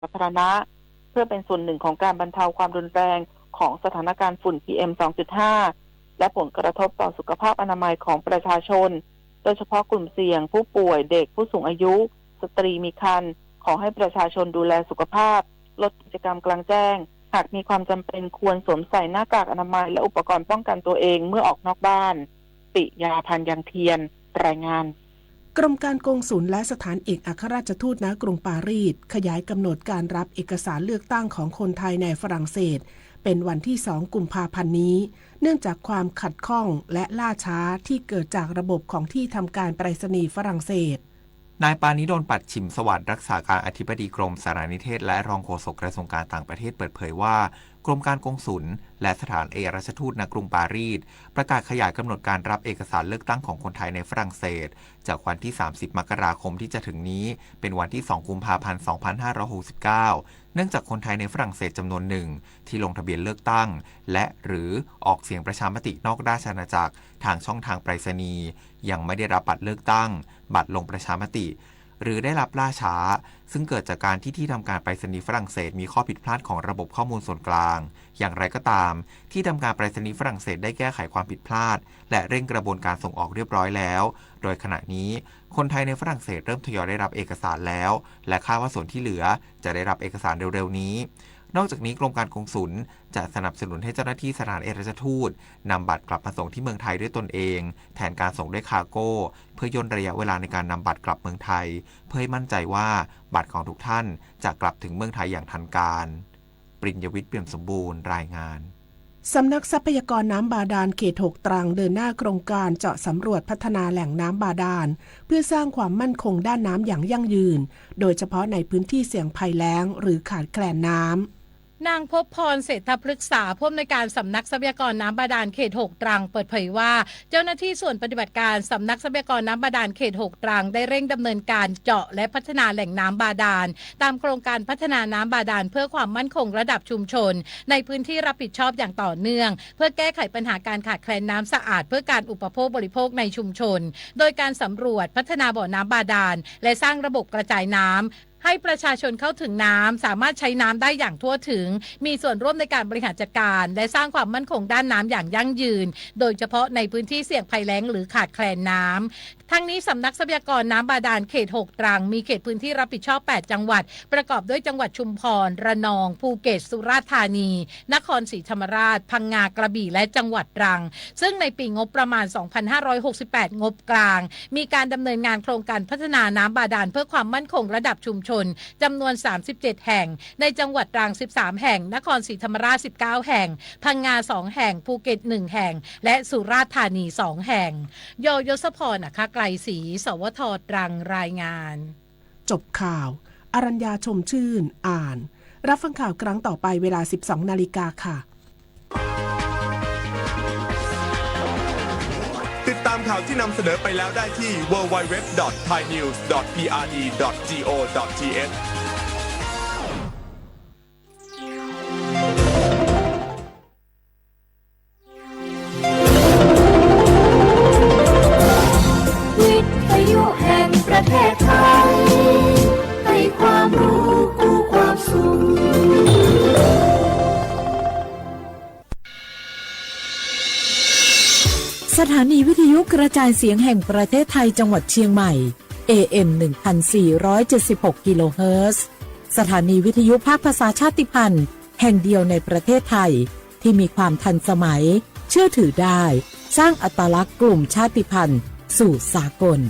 สาธารณะ เพื่อเป็นส่วนหนึ่งของการบรรเทาความรุนแรงของสถานการณ์ฝุ่น พีเอ็ม สองจุดห้า และผลกระทบต่อสุขภาพอนามัยของประชาชน โดยเฉพาะกลุ่มเสี่ยง ผู้ป่วย เด็ก ผู้สูงอายุ สตรีมีครรภ์ ขอให้ประชาชนดูแลสุขภาพ ลดกิจกรรมกลางแจ้ง หากมีความจำเป็นควรสวมใส่หน้ากากอนามัยและอุปกรณ์ป้องกันตัวเองเมื่อออกนอกบ้าน ปิยา พันยังเทียน รายงาน กรมการกงสุลและสถานเอกอัครราชทูตณกรุงปารีส ขยายกำหนดการรับเอกสารเลือกตั้งของคนไทยในฝรั่งเศส เป็นวันที่ สอง กุมภาพันธ์นี้ เนื่องจากความขัดข้องและล่าช้าที่เกิดจากระบบของที่ทำการไปรษณีย์ฝรั่งเศส นายปานิดล ปัตรฉิมสวัสดิ์ รักษาการอธิบดีกรมสารนิเทศและรองโฆษกกระทรวงการต่างประเทศเปิดเผยว่า กรมการกงสุลและสถานเอกอัครราชทูตณกรุงปารีส ประกาศขยายกำหนดการรับเอกสารเลือกตั้งของคนไทยในฝรั่งเศส จากวันที่ สามสิบ มกราคมที่จะถึงนี้ เป็นวันที่ สอง กุมภาพันธ์ สองพันห้าร้อยหกสิบเก้า เนื่องจากคนไทยในฝรั่งเศสจำนวนหนึ่งที่ลงทะเบียนเลือกตั้ง และหรือออกเสียงประชามตินอกราชอาณาจักรทางช่องทางไปรษณีย์ ยังไม่ได้รับบัตรเลือกตั้ง บัตรลงประชามติ หรือได้รับล่าช้า ซึ่งเกิดจากการที่ที่ทำการไปรษณีย์ฝรั่งเศสมีข้อผิดพลาดของระบบข้อมูลส่วนกลาง อย่างไรก็ตาม ที่ทำการไปรษณีย์ฝรั่งเศสได้แก้ไขความผิดพลาด และเร่งกระบวนการส่งออกเรียบร้อยแล้ว โดยขณะนี้คนไทยในฝรั่งเศสเริ่มทยอยได้รับเอกสารแล้ว และคาดว่าส่วนที่เหลือจะได้รับเอกสารเร็วๆนี้ นอกจากนี้กรมการกงสุลจะสนับสนุนให้เจ้าหน้าที่สถานเอกอัครราชทูตนำบัตรกลับมาส่งที่เมืองไทยด้วยตนเอง แทนการส่งด้วยคาร์โก้ เพื่อย่นระยะเวลาในการนำบัตรกลับเมืองไทย เพื่อให้มั่นใจว่าบัตรของทุกท่านจะกลับถึงเมืองไทยอย่างทันการ ปริญญวิทย์ เปี่ยมสมบูรณ์ รายงาน สำนักทรัพยากรน้ำบาดาลเขต หก ตรัง เดินหน้าโครงการเจาะสำรวจพัฒนาแหล่งน้ำบาดาล เพื่อสร้างความมั่นคงด้านน้ำอย่างยั่งยืน โดยเฉพาะในพื้นที่เสี่ยงภัยแล้งหรือขาดแคลนน้ำ นางภพพร เศรษฐพฤกษา ผู้อำนวยการสำนักทรัพยากรน้ำบาดาลเขต หก ตรัง เปิดเผยว่า เจ้าหน้าที่ส่วนปฏิบัติการสำนักทรัพยากรน้ำบาดาลเขต หก ตรัง ได้เร่งดำเนินการเจาะและพัฒนาแหล่งน้ำบาดาล ตามโครงการพัฒนาน้ำบาดาลเพื่อความมั่นคงระดับชุมชน ในพื้นที่รับผิดชอบอย่างต่อเนื่อง เพื่อแก้ไขปัญหาการขาดแคลนน้ำสะอาดเพื่อการอุปโภคบริโภคในชุมชน โดยการสำรวจพัฒนาบ่อน้ำบาดาล และสร้างระบบกระจายน้ำ ให้ประชาชนเข้าถึงน้ำ สามารถใช้น้ำได้อย่างทั่วถึง มีส่วนร่วมในการบริหารจัดการ และสร้างความมั่นคงด้านน้ำอย่างยั่งยืน โดยเฉพาะในพื้นที่เสี่ยงภัยแล้งหรือขาดแคลนน้ำ ทั้งนี้สำนักทรัพยากรน้ำบาดาลเขต หก ตรัง มีเขตพื้นที่รับผิดชอบ แปด จังหวัด ประกอบด้วยจังหวัดชุมพร ระนอง ภูเก็ต สุราษฎร์ธานี นครศรีธรรมราช พังงา กระบี่ และจังหวัดตรัง ซึ่งในปีงบประมาณ สองพันห้าร้อยหกสิบแปด งบกลาง มีการดำเนินงานโครงการพัฒนาน้ำบาดาลเพื่อความมั่นคงระดับชุมชน จำนวน สามสิบเจ็ด แห่ง ในจังหวัดตรัง สิบสาม แห่ง นครศรีธรรมราช สิบเก้า แห่ง พังงา สอง แห่ง ภูเก็ต หนึ่ง แห่ง และสุราษฎร์ธานี สอง แห่ง ย ยศพร อัครไกรศรี สวท ตรัง รายงาน จบข่าว อรัญญา ชมชื่น อ่าน รับฟังข่าวครั้งต่อไปเวลา สิบสอง นาฬิกาค่ะ ติดตามข่าวที่นำเสนอไปแล้วได้ที่ ดับเบิลยู ดับเบิลยู ดับเบิลยู ดอท ไทยนิวส์ ดอท พีอาร์ดี ดอท จี โอ ดอท ที เอช วิทยุแห่งประเทศไทย ให้ความรู้คู่ความสุข สถานีวิทยุกระจายเสียงแห่งประเทศไทยจังหวัดเชียงใหม่ เอ เอ็ม หนึ่งพันสี่ร้อยเจ็ดสิบหก กิโลเฮิรตซ์ สถานีวิทยุภาคภาษาชาติพันธุ์ แห่งเดียวในประเทศไทย ที่มีความทันสมัย เชื่อถือได้ สร้างอัตลักษณ์กลุ่มชาติพันธุ์สู่สากล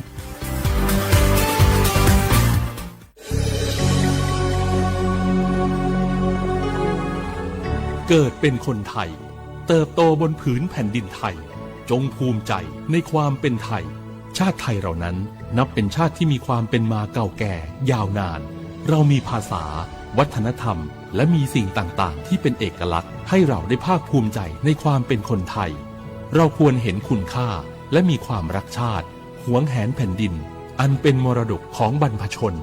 เกิดเป็นคนไทย เติบโตบนผืนแผ่นดินไทย จงภูมิใจในความเป็นไทย ชาติไทยเรานั้นนับเป็นชาติที่มีความเป็นมาเก่าแก่ยาวนาน เรามีภาษา วัฒนธรรม และมีสิ่งต่างๆ ที่เป็นเอกลักษณ์ ให้เราได้ภาคภูมิใจในความเป็นคนไทย เราควรเห็นคุณค่า และมีความรักชาติ หวงแหนแผ่นดิน อันเป็นมรดกของบรรพชน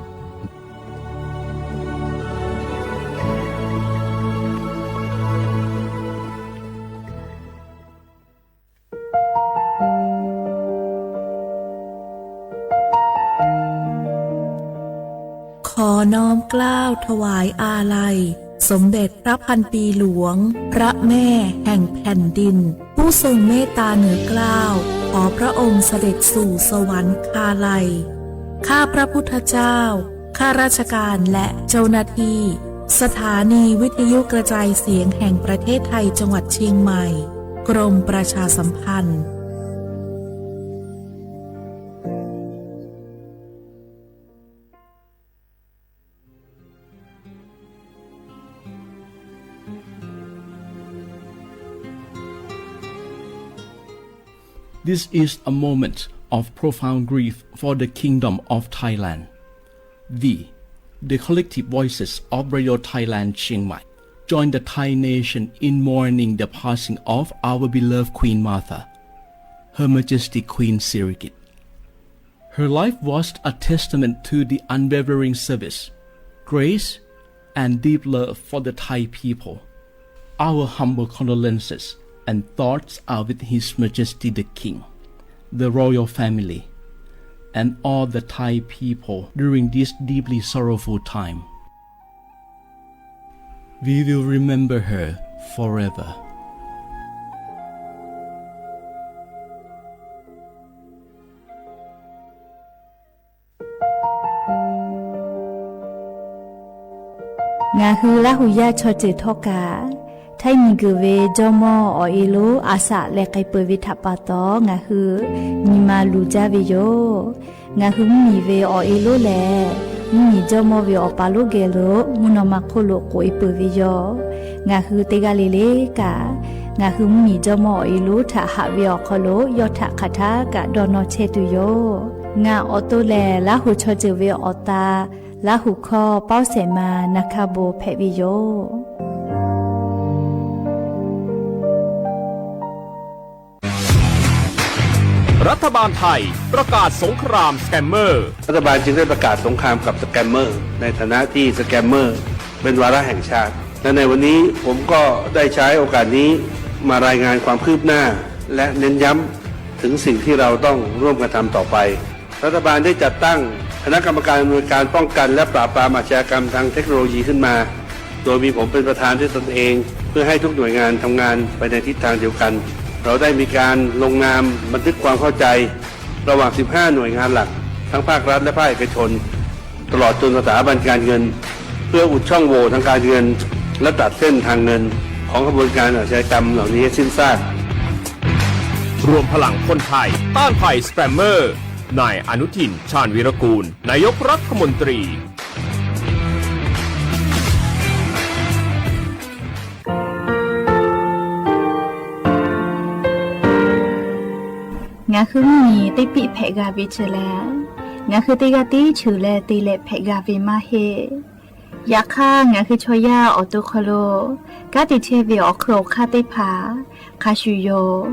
ขอน้อมเกล้าถวายอาลัย สมเด็จพระพันปีหลวง พระแม่แห่งแผ่นดิน ผู้ทรงเมตตาเหนือเกล้า ขอพระองค์เสด็จสู่สวรรคาลัย ข้าพระพุทธเจ้า ข้าราชการและเจ้าหน้าที่ สถานีวิทยุกระจายเสียงแห่งประเทศไทย จังหวัดเชียงใหม่ กรมประชาสัมพันธ์ This is a moment of profound grief for the Kingdom of Thailand. We, the collective voices of Radio Thailand Chiang Mai, join the Thai nation in mourning the passing of our beloved Queen Mother, Her Majesty Queen Sirikit. Her life was a testament to the unwavering service, grace, and deep love for the Thai people. Our humble condolences and thoughts are with His Majesty the King, the royal family, and all the Thai people during this deeply sorrowful time. We will remember her forever. Ngaˬ hui Laˇ huˍ yaˇ chaw ceuˬ htawˇ kaꞈ, htaiˇ miˬguiˬ ve jawˇmawˇ awˬ e lonˉ aˬ shaꞈ leh k'ai peuˬ ve htaꞈ pa taw, ngaˬ hui nyi ma luˬ jaˇ ve yoˬ. Ngaˬ hui mvuhˇmiˬ ve awˬ e lonˉ lehˬ, mvuhˇmiˬ jawˇmawˇ ve awˬ pa lonˉ geh lo mvuhˇ naw ma hk'oˆ lo k'oꞈ e peuˬ ve yoˬ. Ngaˬ hui teˇ g'aˇ le le kaꞈ, ngaˬ hui mvuhˇmiˬ jawˇmawˇ awˬ e lonˉ htaꞈ haꞈ ve awˬ hk'aw lo yawˇ htaꞈ hk'aˬ htaˇ kaꞈ dawˇ nawˇ chehˇ tuˬ yoˬ. Ngaˬ awˬ to lehˬ, Laˇ huˍ chaw ceuˬ ve awˬ ta Laˇ huˍ hkawˇ Pawˇ Sehˍ ma Na hkaˇ bon hpehꞈ ve yoˬ. รัฐบาลไทยประกาศสงครามสแกมเมอร์ รัฐบาลจึงได้ประกาศสงครามกับสแกมเมอร์ ในฐานะที่สแกมเมอร์เป็นวาระแห่งชาติ และในวันนี้ผมก็ได้ใช้โอกาสนี้มารายงานความคืบหน้า และเน้นย้ำถึงสิ่งที่เราต้องร่วมกันทำต่อไป รัฐบาลได้จัดตั้งคณะกรรมการอำนวยการป้องกันและปราบปรามอาชญากรรมทางเทคโนโลยีขึ้นมา โดยมีผมเป็นประธานด้วยตนเอง เพื่อให้ทุกหน่วยงานทำงานไปในทิศทางเดียวกัน เราได้มีการลงนามบันทึกความเข้าใจระหว่าง สิบห้า หน่วยงานหลัก ทั้งภาครัฐและภาคเอกชน ตลอดจนสถาบันการเงิน เพื่ออุดช่องโหว่ทางการเงิน และตัดเส้นทางเงิน ของขบวนการอาชญากรรมเหล่านี้ให้สิ้นซาก รวมพลังคนไทยต้านภัยสแกมเมอร์ นายอนุทิน ชาญวีรกูล นายกรัฐมนตรี Ngaˬ hui mvuhˇmiˬ teˇ piˆ hpehꞈ g'a ve chi lehˬ, ngaˬ hui teˇ g'aˇ tiˉ cheuˬ leh te leh hpehꞈ g'a ve maˇ heˆ. Yaꞈ hk'aˇ, ngaˬ hui chaw yaˇ awˬ to hk'aw lo kanˉ te chehˇ ve awˬ hk'eun awˬ hk'aˇ teˇ hpaˍ hk'a shuˍ yoˬ.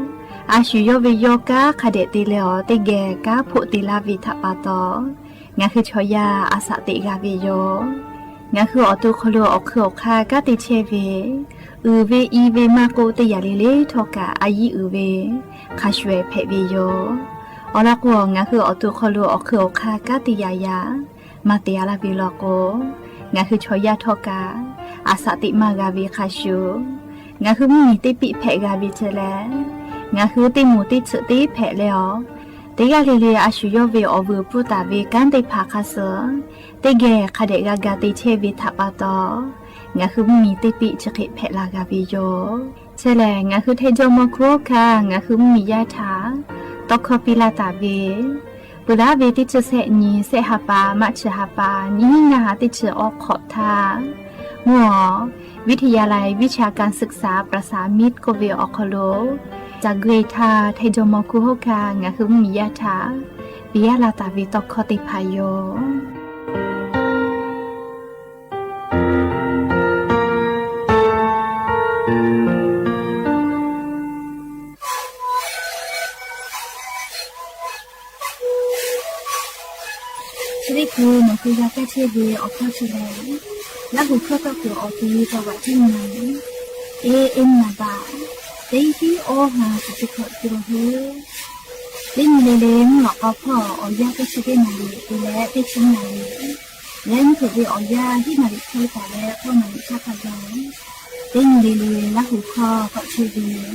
A shu yawˇ ve yawˇ kanˉ hk'a dehꞈ te leh awˬ teˇ geh kanˉ hpoˆ te laˇ ve htaꞈ pa taw, ngaˬ hui chaw yaˇ aˬ shaꞈ teꞈ g'a ve yoˬ. Ngaˬ hui awˬ to hk'aw lo awˬ hk'eun awˬ hk'aˇ kanˉ te chehˇ ve, uiˍ ve i ve maˇ k'oˆ, teˇ yanˇ le le htawˇ kaꞈ a yiˉ uiˍ ve hk'a shuˍ ehˍ hpehꞈ ve yoˬ. Awˬ lawn k'o, ngaˬ hui awˬ to hk'aw lo awˬ hk'eun awˬ hk'aˇ kanˉ te yaꞈ yaꞈ maˇ te a laˇ ve law k'o, ngaˬ hui chaw yaˇ htawˇ kaꞈ aˬ shaꞈ teꞈ maˇ g'a ve hk'a shuˍ, ngaˬ hui mvuhˇmiˬ teˇ piˆ hpehꞈ g'a ve chi lehˬ, ngaˬ hui teˇ moˍ teˇ tsuhꞈ teˇ hpehꞈ leh awˬ, teˇ g'aˇ le le a shu yawˇ ve awˬ vuiˬ pfuhˇ taˍ ve kanˉ teˇ hpaˍ hk'a suh teˇ geh hk'a dehꞈ g'a ga te chehˇ ve htaꞈ pa taw, ngaˬ hui mvuhˇmiˬ teˇ piˆ chi hk'e hpehꞈ la g'a ve yoˬ. Chi lehˬ, ngaˬ hui Htaiˇ jawˇmawˇ hkunˉ hawˉ hkanˇ ngaˬ hui mvuhˇmiˬ yaˇ htaꞈ tawˇ hkawˇ piˇ laˇ taˍ ve, peuˬ laˉ ve teˇ chi sehˆ nyi sehˆ ha pa, maˆ chi ha pa, nyiˇ hinˉ ngaˇ ha teˇ chi awˇ hk'awꞈ htaˇ, mvuhˇ awˬ วิทยาลัยวิชาการศึกษา ประสามิตร k'oˆ ve awˬ hk'aw lo ca guˇ e htaˇ, Htaiˇ jawˇmawˇ hkunˉ hawˉ hkanˇ ngaˬ hui mvuhˇmiˬ yaˇ htaꞈ piˇ laˇ taˍ ve tawˇ hkawˇ teˇ hpaˍ yoˬ. Hk'e te nawˬ hui g'a kaˇ chehˇ ve awˬ hkawˇ chi lehˬ, Laˇ huˍ hkawˇ tawˇ kuiˬ awˬ te จังหวัดเชียงใหม่ e e naˍ baꞈ teˇ hiˉ awˇ ha chi teˇ hkawꞈ te la hui. Teˇ nyi le le mvuhˇ lawꞈ k'aw hpawˇ awˬ yanˇ teˇ chi teˇ naˍ riˍ te leh teˇ chi naˍ riˍ Yaꞈ nyi hk'e ve awˬ yanˇ hiˉ naˍ riˍ hk'e taˍ leh k'awˇ naˍ riˍ htaˇ hk'a gaˬ, teˇ nyi le le Laˇ huˍ hkawˇ tawˆ chehˇ ve yoˬ.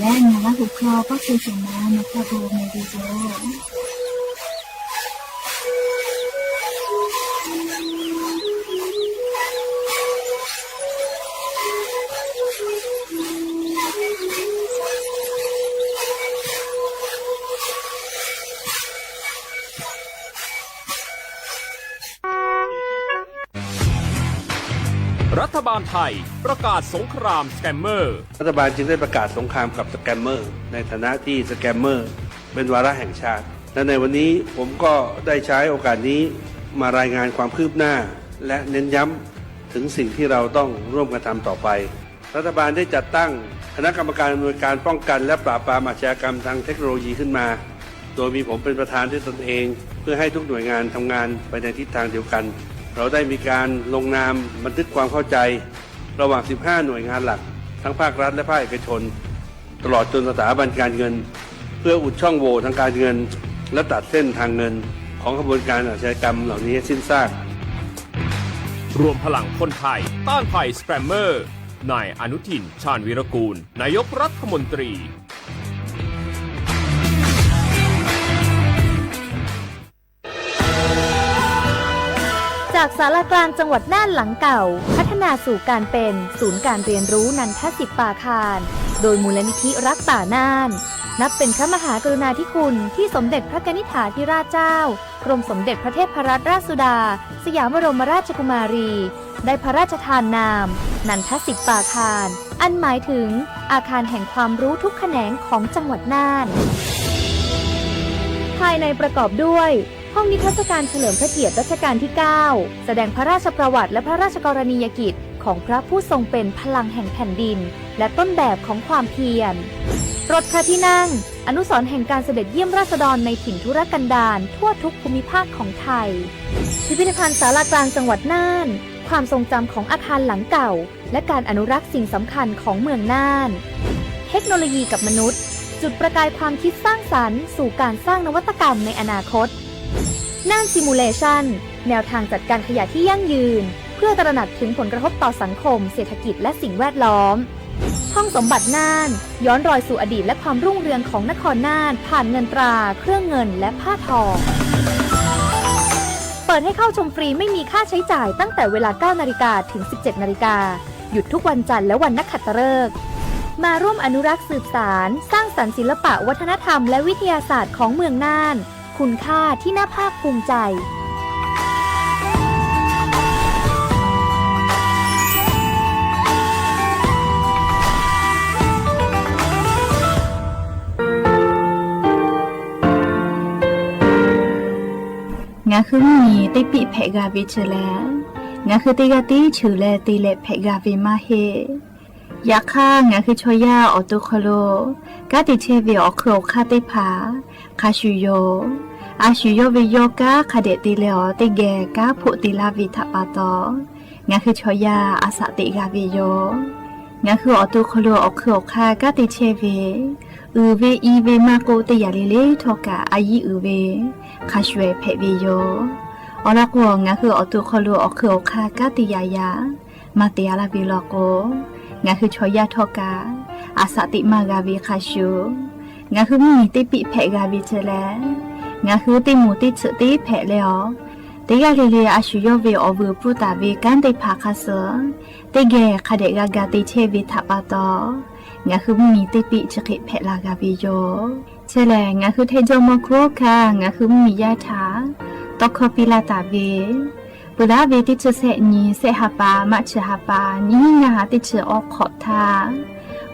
Yaꞈ nyi Laˇ huˍ hkawˇ kawˆ chehˇ shawˍ ma nawˬ htaꞈ bon meh ve yoˬ. รัฐบาลไทยประกาศสงครามสแกมเมอร์ รัฐบาลจึงได้ประกาศสงครามกับสแกมเมอร์ ในฐานะที่สแกมเมอร์เป็นวาระแห่งชาติ และในวันนี้ผมก็ได้ใช้โอกาสนี้มารายงานความคืบหน้า และเน้นย้ำถึงสิ่งที่เราต้องร่วมกันทำต่อไป รัฐบาลได้จัดตั้งคณะกรรมการอำนวยการป้องกันและปราบปรามอาชญากรรมทางเทคโนโลยีขึ้นมา โดยมีผมเป็นประธานด้วยตนเอง เพื่อให้ทุกหน่วยงานทำงานไปในทิศทางเดียวกัน เราได้มีการลงนามบันทึกความเข้าใจ ระหว่าง สิบห้า หน่วยงานหลัก ทั้งภาครัฐและภาคเอกชน ตลอดจนสถาบันการเงิน เพื่ออุดช่องโหว่ทางการเงิน และตัดเส้นทางเงินของขบวนการอาชญากรรมเหล่านี้ให้สิ้นซาก รวมพลังคนไทยต้านภัยสแกมเมอร์ นายอนุทิน ชาญวีรกูล นายกรัฐมนตรี จากศาลากลางจังหวัดน่านหลังเก่า พัฒนาสู่การเป็นศูนย์การเรียนรู้นันทสิทธิ์ปาคาร โดยมูลนิธิรักป่าน่าน นับเป็นพระมหากรุณาธิคุณที่สมเด็จพระกนิษฐาธิราชเจ้า กรมสมเด็จพระเทพรัตนราชสุดา สยามบรมราชกุมารี ได้พระราชทานนาม นันทสิทธิ์ปาคาร อันหมายถึงอาคารแห่งความรู้ทุกแขนงของจังหวัดน่าน ภายในประกอบด้วย ห้องนิทรรศการเฉลิมพระเกียรติรัชกาลที่ เก้า แสดงพระราชประวัติและพระราชกรณียกิจของพระผู้ทรงเป็นพลังแห่งแผ่นดิน และต้นแบบของความเพียร รถพระที่นั่ง อนุสรณ์แห่งการเสด็จเยี่ยมราษฎรในถิ่นทุรกันดารทั่วทุกภูมิภาคของไทย พิพิธภัณฑ์ศาลากลางจังหวัดน่าน ความทรงจำของอาคารหลังเก่า และการอนุรักษ์สิ่งสำคัญของเมืองน่าน เทคโนโลยีกับมนุษย์ จุดประกายความคิดสร้างสรรค์สู่การสร้างนวัตกรรมในอนาคต น่าน Simulation แนวทางจัดการขยะที่ยั่งยืน เพื่อตระหนักถึงผลกระทบต่อสังคม เศรษฐกิจ และสิ่งแวดล้อม ห้องสมบัติน่าน ย้อนรอยสู่อดีตและความรุ่งเรืองของนครน่าน ผ่านเงินตรา เครื่องเงิน และผ้าทอ เปิดให้เข้าชมฟรีไม่มีค่าใช้จ่ายตั้งแต่เวลา เก้านาฬิกา ถึง สิบเจ็ดนาฬิกา หยุดทุกวันจันทร์และวันนักขัตฤกษ์ มาร่วมอนุรักษ์สืบสาน สร้างสรรค์ศิลปะวัฒนธรรมและวิทยาศาสตร์ของเมืองน่าน คุณค่าที่น่าภาคภูมิใจ Ngaˬ hui mvuhˇ miˬ teˇ piˆ hpehꞈ g'a ve chi lehˬ, ngaˬ hui teˇ g'aˇ tiˉ cheuˬ leh te leh hpehꞈ g'a ve maˇ heˆ. Yaꞈ hk'aˇ, ngaˬ hui chaw yaˇ awˬ to hk'aw lo kanˉ te chehˇ ve awˬ hk'eun awˬ hk'aˇ teˇ hpaˍ hk'a shuˍ yoˬ. A shu yawˇ ve yawˇ kanˉ hk'a dehꞈ te leh awˬ teˇ geh kanˉ hpoˆ te laˇ ve htaꞈ pa taw, ngaˬ hui chaw yaˇ a shaꞈ teꞈ g'a ve yoˬ. Ngaˬ hui awˬ to hk'aw lo awˬ hk'eun awˬ hk'aˇ kanˉ te chehˇ ve, uiˍ ve i ve maˇ k'oˆ, teˇ yanˇ le le htawˇ kaꞈ a yiˉ uiˍ ve hk'a shuˍ hpehꞈ ve yoˬ. Awˬ lawn k'o, ngaˬ hui awˬ to hk'aw lo awˬ hk'eun awˬ hk'aˇ kanˉ te yaꞈ yaꞈ maˇ te a laˇ ve law k'o, ngaˬ hui chaw yaˇ htawˇ kaꞈ a shaꞈ teꞈ maˇ g'a ve hk'a shuˍ, ngaˬ hui mvuhˇ miˬ teˇ piˆ hpehꞈ g'a ve chi lehˬ, ngaˬ hui teˇ moˍ teˇ tsuhꞈ teˇ hpehꞈ leh awˬ, teˇ g'aˇ le le a shu yawˇ ve awˬ vuiˬ pfuhˇ taˍ ve kanˉ teˇ hpaˍ hk'a suh teˇ geh hk'a dehꞈ g'a ga te chehˇ ve htaꞈ pa taw, ngaˬ hui mvuhˇ miˬ teˇ piˆ chi hk'e hpehꞈ la g'a ve yoˬ. Chi lehˬ, ngaˬ hui hteˇ jawˇ mawˇ hkuˇ hawˉ hkanˇ ngaˬ hui mvuhˇ miˬ yaˇ htaꞈ tawˇ hkawˇ piˇ laˇ taˍ ve, peuˬ laˇ ve teˇ chi sehˆ nyi, sehˆ ha pa maˆ chi ha pa, nyiˇ hinˉ ngaˇ ha teˇ chi awˬ hk'awꞈ htaˇ,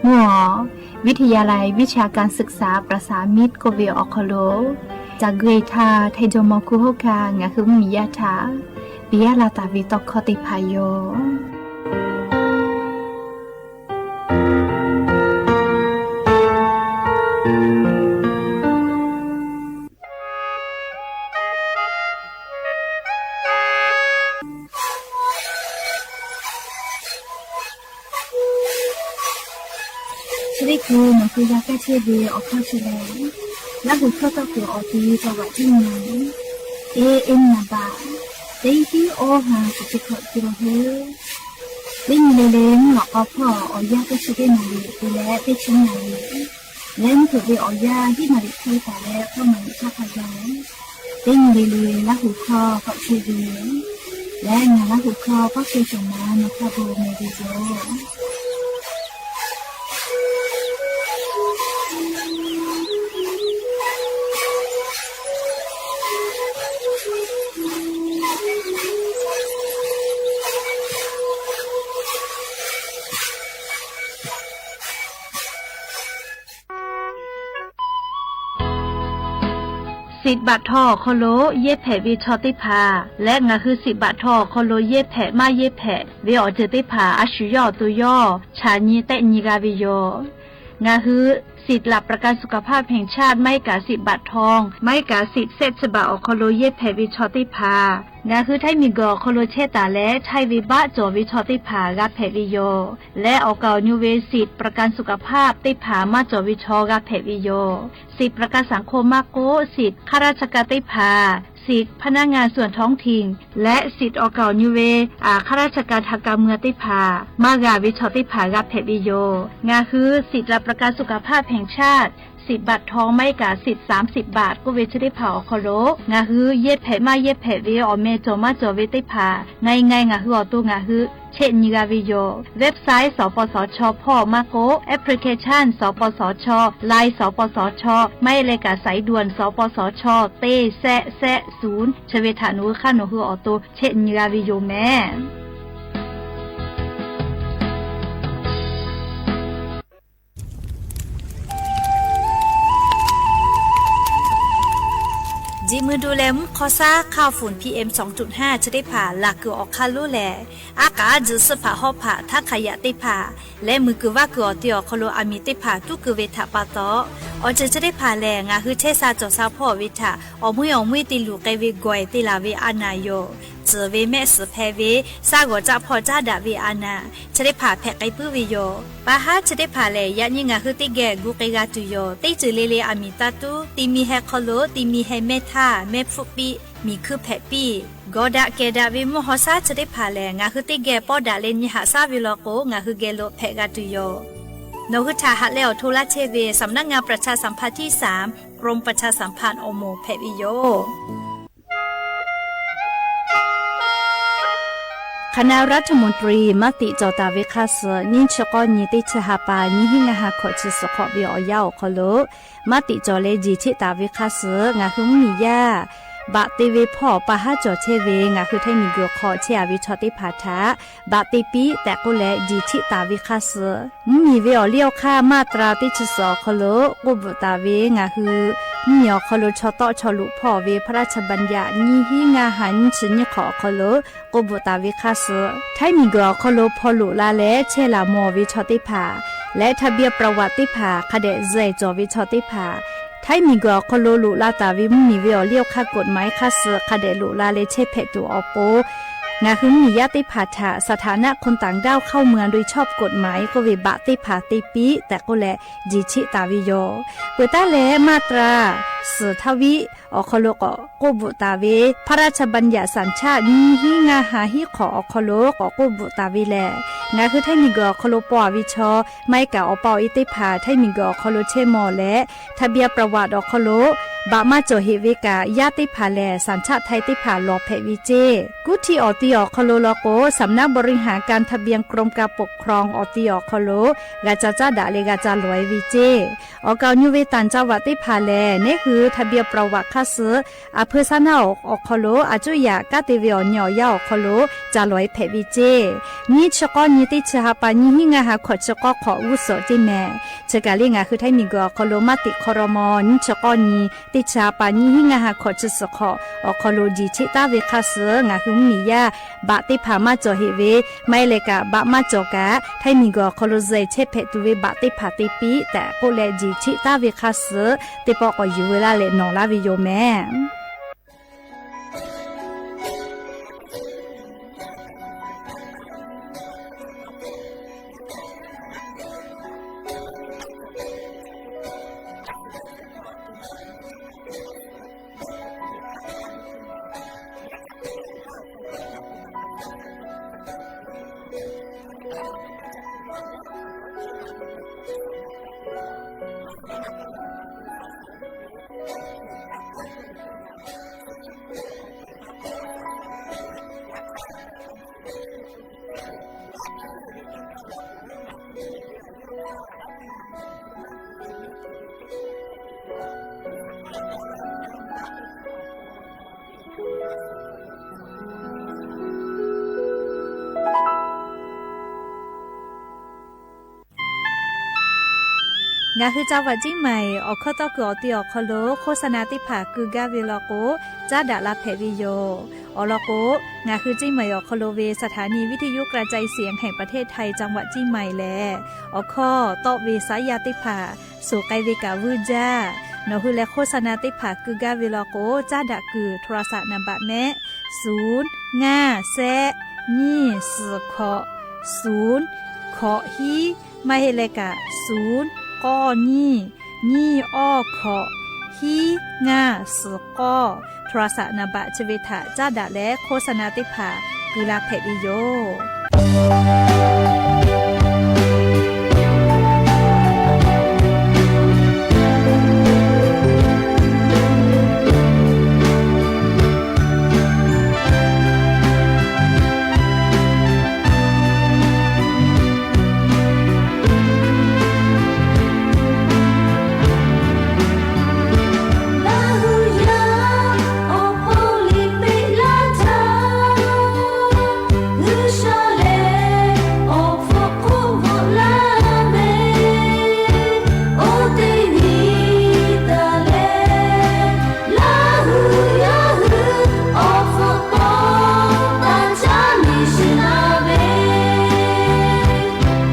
mvuhˇ awˬ วิทยาลัยวิชาการศึกษาประสานมิตร k'oˆ ve awˬ hk'aw lo, ca gui htaˇ hteˇ jawˇ mawˇ hkuˇ hawˉ hkanˇ ngaˬ hui mvuhˇ miˬ yaˇ htaꞈ piˇ laˇ taˍ ve tawˇ hkawˇ teˇ hpaˍ yoˬ. Chi teˇ hkui nawˬ hui g'a kaˇ chehˇ ve awˬ hkawˇ chi lehˬ, Laˇ huˍ hkawˇ tawˆ kuiˬ awˬ ti จังหวัดที่หนึ่ง A N นามบัตร Teˇ hinˉ awˇ ha kuˬ ce hkawꞈ ce la hui. Teˇ nyi le le mvuhˇ lawꞈ k'aw hpawˇ awˬ yanˇ teˇ chi teˇ naˍ riˍ te leh teˇ chi naˍ riˍ leh mvuhˇ hpeuꞈ ve awˬ yanˇ hiˉ naˍ riˍ hk'e taˍ leh k'awˇ naˍ riˍ htaˇ hk'a gaˬ, teˇ nyi le le Laˇ huˍ hkawˇ k'awꞈ ce ve leh ngaˬ Laˇ huˍ hkawˇ k'awˇ ce shawˍ ma nawˬ htaꞈ bon meh ve yoˬ. Siꞈ baꞈ htaw awˬ hk'aw lo yehˇ hpehꞈ ve chaw teˇ hpaˍ leh ngaˬ hui siꞈ baꞈ htaw awˬ hk'aw lo yehˇ hpehꞈ maˇ yehˇ hpehꞈ ve awˬ ceuˬ teˇ hpaˍ a shu yawˇ awˬ to yawˇ chaꞈ nyi tehˆ nyi g'a ve yoˬ. Ngaˬ hui สิทธิ์หลักประกันสุขภาพแห่งชาติ maˇ heˆ kaꞈ siꞈ baꞈ htaw maˇ heˆ kaꞈ siꞈ shehˆ chi baꞈ awˬ hk'aw lo yehˇ hpehꞈ ve chaw teˇ hpaˍ ngaˬ hui Htaiˇ miˬguiˬ awˬ hk'aw lo chehˇ taˍ leh chaiˇ ve baˆ cawˬ ve chaw teˇ hpaˍ g'a hpehꞈ ve yoˬ. Leh awˬ kaˍ awˬ nu ve siꞈ ประกันสุขภาพ teˇ hpaˍ maˇ cawˬ ve chaw g'a hpehꞈ ve yoˬ. Siꞈ ประกันสังคม maˇ k'oˆ siꞈ ข้าราชการ teˇ hpaˍ, สิทธิ์พนักงานส่วนท้องถิ่น leh siꞈ awˬ kaˍ awˬ nu ve ข้าราชการทางการเมือง teˇ hpaˍ maˇ g'a ve chaw teˇ hpaˍ g'a hpehꞈ ve yoˬ. Ngaˬ hui สิทธิ์หลักประกันสุขภาพแห่งชาติ siꞈ baꞈ htaw maˇ heˆ kaꞈ siꞈ สามสิบ baꞈ k'oˆ ve chi teˇ hpaˍ awˬ hk'aw lo ngaˬ hui yehˇ hpehꞈ maˇ yehˇ hpehꞈ ve awˬ meh cawˬ maˇ cawˬ ve teˇ hpaˍ ngaˬ ngaˬ ngaˬ hui awˬ to ngaˬ hui chehˆ nyi g'a ve yoˬ. Website สปสช hpawˇ maˇ k'oˆ application สปสช, Line สปสช maˇ heˆ leh kaꞈ สายด่วน สปสช teˇ shehˆ shehˆ ศูนย์ chi ve htaꞈ nawˬ hui hk'aˇ nawˬ hui awˬ to chehˆ nyi g'a ve yoˬ meh. Ji mui du leh mvuhˇ hk'aw shaˉ hk'aoˍ fuˍ PM สองจุดห้า chi teˇ hpaˍ laˬ kuiˬ awˬ hk'aˇ lonˉ lehˬ, aˉ k'aˉ tzuhꞈ suhˆ hpaꞈ hawˉ hpaꞈ htaˇ hk'aˬ yaꞈ teˇ hpaˍ leh muiˬ kuiˬ vaˇ kuiˬ awˬ te awˬ hk'aw lo aˬ miˍ teˇ hpaˍ tuˉ keu ve htaꞈ pa taw, awˬ ceuˬ chi teˇ hpaˍ lehˬ ngaˬ hui chehˇ sha cawˬ sha hpawˇ ve htaꞈ awˬ meuˇ awˬ meuˇ te luˬ k'ai ve gawˬ e te laˬ ve a naˍ yoˬ. Tcuhˍ ve mehˆ suhˍ hpehꞈ ve shaˉ g'awˬ caˆ hpawˇ caˉ daꞈ ve a naˍ chi teˇ hpaˍ hpehꞈ k'ai puiˉ ve yoˬ. Pa haˉ chi teˇ hpaˍ lehˬ yaꞈ nyi ngaˬ hui teˇ geh gu k'ai g'a tuˬ yoˬ. Teˇ ceuˬ le le aˬ miˍ taˇ tuˉ, ti mi heh hk'aw lo ti mi heh mehˇ htaˇ mehˇ hpfuhˆ piˇ, miˬ hkui hpehꞈ piˇ, gawˬ daꞈ kehˬ daꞈ ve mvuhˇ haw shaˉ chi teˇ hpaˍ lehˬ ngaˬ hui teˇ geh pawˇ daꞈ leh nyi haꞈ shaˉ ve law k'o ngaˬ hui geh lo hpehꞈ g'a tuˬ yoˬ. Nawˬ hui htaꞈ haꞈ leh awˬ hto laˇ chehˇ ve สำนักงานประชาสัมพันธ์ที่สาม กรมประชาสัมพันธ์ awˬ moˍ hpehꞈ ve yoˬ. คณะรัฐมนตรี maˇ tiꞈ cawˬ taˍ ve hk'a suhˍ nyiˇ chi k'awˇ nyi teˇ chi ha pa nyiˇ hinˉ ngaˇ ha hkawꞈ chi suhˍ hk'awꞈ ve awˬ yanˇ awˬ hk'aw lo maˇ tiꞈ cawˬ leh jiˬ cheˆ taˍ ve hk'a suhˍ ngaˬ hui mvuhˇmiˬ yaˇ baꞈ te ve hpawˇ pa haˉ cawˬ chehˇ ve ngaˬ hui Htaiˇ miˬguiˬ hk'aw chehˇ a ve chaw teˇ hpaˍ htaꞈ baꞈ te piˇ tehꞈ k'oˆ leh jiˬ cheˆ taˍ ve hk'a suhˍ mvuhˇmiˬ ve awˬ liˇ awˬ hk'aˇ มาตรา teˇ chi suhˍ awˬ hk'aw lo k'oˆ bvuhꞈ taˍ ve ngaˬ hui mvuhˇmiˬ awˬ hk'aw lo chaw tawˆ chaw loꞈ hpawˇ ve พระราชบัญญัติ nyiˇ hinˉ ngaˇ ha nyiˇ chi nyiˇ hk'awꞈ awˬ hk'aw lo k'oˆ bvuhꞈ taˍ ve hk'a suhˍ Htaiˇ miˬguiˬ awˬ hk'aw lo hpaw loꞈ la leh chehˇ laˬ mawˬ ve chaw teˇ hpaˍ leh ทะเบียนประวัติ teˇ hpaˍ hk'a dehꞈ zuhꞈ cawˬ ve chaw teˇ hpaˍ Htaiˇ miˬguiˬ awˬ hk'aw lo loꞈ la taˍ ve mvuhˇmiˬ ve awˬ liˇ awˬ hk'aˇ กฎหมาย hk'a suhˍ hk'a dehꞈ loꞈ la leh chehˇ hpehꞈ tuˬ awˬ pon ngaˬ hui mvuhˇmiˬ yaˇ teˇ hpaˍ htaꞈ สถานะคนต่างด้าวเข้าเมืองโดยชอบกฎหมาย k'oˆ ve baꞈ teˇ hpaˍ te piˇ tehꞈ k'oˆ leh jiˬ cheˆ taˍ ve yoˬ. Peuˬ taˉ leh มาตรา suhˍ htaˇ viˆ awˬ hk'aw lo k'awꞈ k'oˆ bvuhꞈ taˍ ve พระราชบัญญัติสัญชาติ nyiˇ hinˉ ngaˇ ha hiˉ hk'awꞈ awˬ hk'aw lo k'awꞈ k'oˆ bvuhꞈ taˍ ve lehˬ, ngaˬ hui Htaiˇ miˬguiˬ awˬ hk'aw lo paw a ve chaw maˇ heˆ kaꞈ awˬ pa awˬ e teˇ hpaˍ Htaiˇ miˬguiˬ awˬ hk'aw lo chehˇ mawˬ leh ทะเบียนประวัติ awˬ hk'aw lo baꞈ maˇ cawˬ heꞈ ve kaꞈ yaˇ teˇ hpaˍ lehˬ สัญชาติไทย teˇ hpaˍ lawˬ hpehꞈ ve ceˇ. Kuˇ htiˇ awˬ ti awˬ hk'aw lo law k'o สำนักบริหารการทะเบียน กรมการปกครอง awˬ ti awˬ hk'aw lo g'a ca caˉ daꞈ leh g'a ca lawˬ e ve ceˇ. Awˬ kaˍ awˬ nu ve ต่างจังหวัด teˇ hpaˍ lehˬ neˉ hui ทะเบียนประวัติ hk'a suhˍ a hpeu saˉ naˆ awˬ hk'aw lo a cuˇ yaꞈ kanˉ te ve awˬ nyi awˬ yanˇ awˬ hk'aw lo ca lawˬ e hpehꞈ ve ceˇ. Nyiˇ chi k'awˇ nyi teˇ chi ha pa nyiˇ hinˉ ngaˇ ha hkawꞈ chi k'awˇ hk'awꞈ g'uˇ suhˍ ceˇ mehˍ. Chi kaˬ le ngaˬ hui Htaiˇ miˬguiˬ awˬ hk'aw lo maˇ tiꞈ hk'aw raw maw nyiˇ chi k'awˇ nyi teˇ chi ha pa nyiˇ hinˉ ngaˇ ha hkawꞈ chi suhˍ hk'awꞈ awˬ hk'aw lo jiˬ cheˆ taˉ ve hk'a suhˍ ngaˬ hui mvuhˇmiˬ yaˇ baꞈ teˇ hpaˍ maˇ cawˬ heꞈ ve maˇ heˆ leh kaꞈ baꞈ maˇ cawˬ kaꞈ Htaiˇ miˬguiˬ awˬ hk'aw lo zuhꞈ chehˇ hpehꞈ tuˬ ve baꞈ teˇ hpaˍ te piˇ tehꞈ k'oˆ leh jiˬ cheˆ taˉ ve hk'a suhˍ teˇ pawˆ k'awꞈ yuˬ veu laˇ leh nawˬ laˇ ve yoˬ mehˍ. Ngaˬ hui จังหวัดเชียงใหม่ awˬ hkawˇ tawˇ kuiˬ awˬ ti awˬ hk'aw lo โฆษณา teˇ hpaˍ keu gaˇ ve law k'o, caˉ daꞈ la hpehꞈ ve yoˬ. Awˬ lawn k'o, ngaˬ hui เชียงใหม่ awˬ hk'aw lo ve สถานีวิทยุกระจายเสียงแห่งประเทศไทย จังหวัดเชียงใหม่ lehˬ, awˬ hkawˇ tawˆ ve saˉ yaˇ teˇ hpaˍ suhˍ k'ai ve kaꞈ vuiˇ jaˇ. Nawˬ hui leh โฆษณา teˇ hpaˍ keu gaˇ ve law k'o, caˉ daꞈ kuiˬ โทรศัพท์ นามบัตร mehˆ, suˍ, ngaˇ, shehˆ, nyiˇ, suhˍ, hkawꞈ, suˍ, hkawꞈ hiˉ, maˇ heˆ leh kaꞈ suˍ, k'awˇ nyiˇ, nyiˇ awˇ hkawꞈ, hiˉ ngaˇ suhˍ k'awˇ, โทรศัพท์ นามบัตร chi ve htaꞈ caˉ daꞈ leh โฆษณา teˇ hpaˍ keu la hpehꞈ ve yoˬ.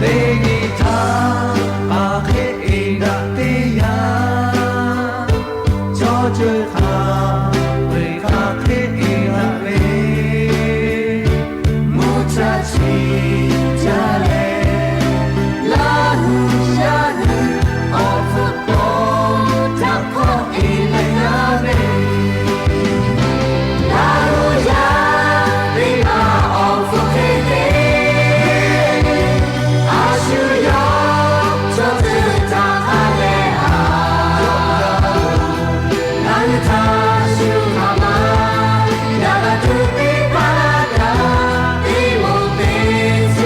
Teˇ nyi htaˇ hk'aˬ hk'e eˬ daꞈ teˇ yanˇ, chaw ceuˬ htaꞈ veuꞈ hk'aˬ hk'e eˬ daꞈ ve, mvuhˇ cha chi jaˇ leh, Laˇ huˍ yaˇ hui awˬ hpfuhˇ taw htaꞈ hk'awꞈ eˬ leh g'a ve, Laˇ huˍ yaˇ teˇ hpaˍ awˬ hpfuhˇ hk'e te, a shu yawˇ chaw ceuˬ htaꞈ hk'a leh a, ngaˬ hui htaꞈ shu hk'aˬ ma yaꞈ g'a tuˬ teˇ hpaˍ kaꞈ, teˇ moˍ teˇ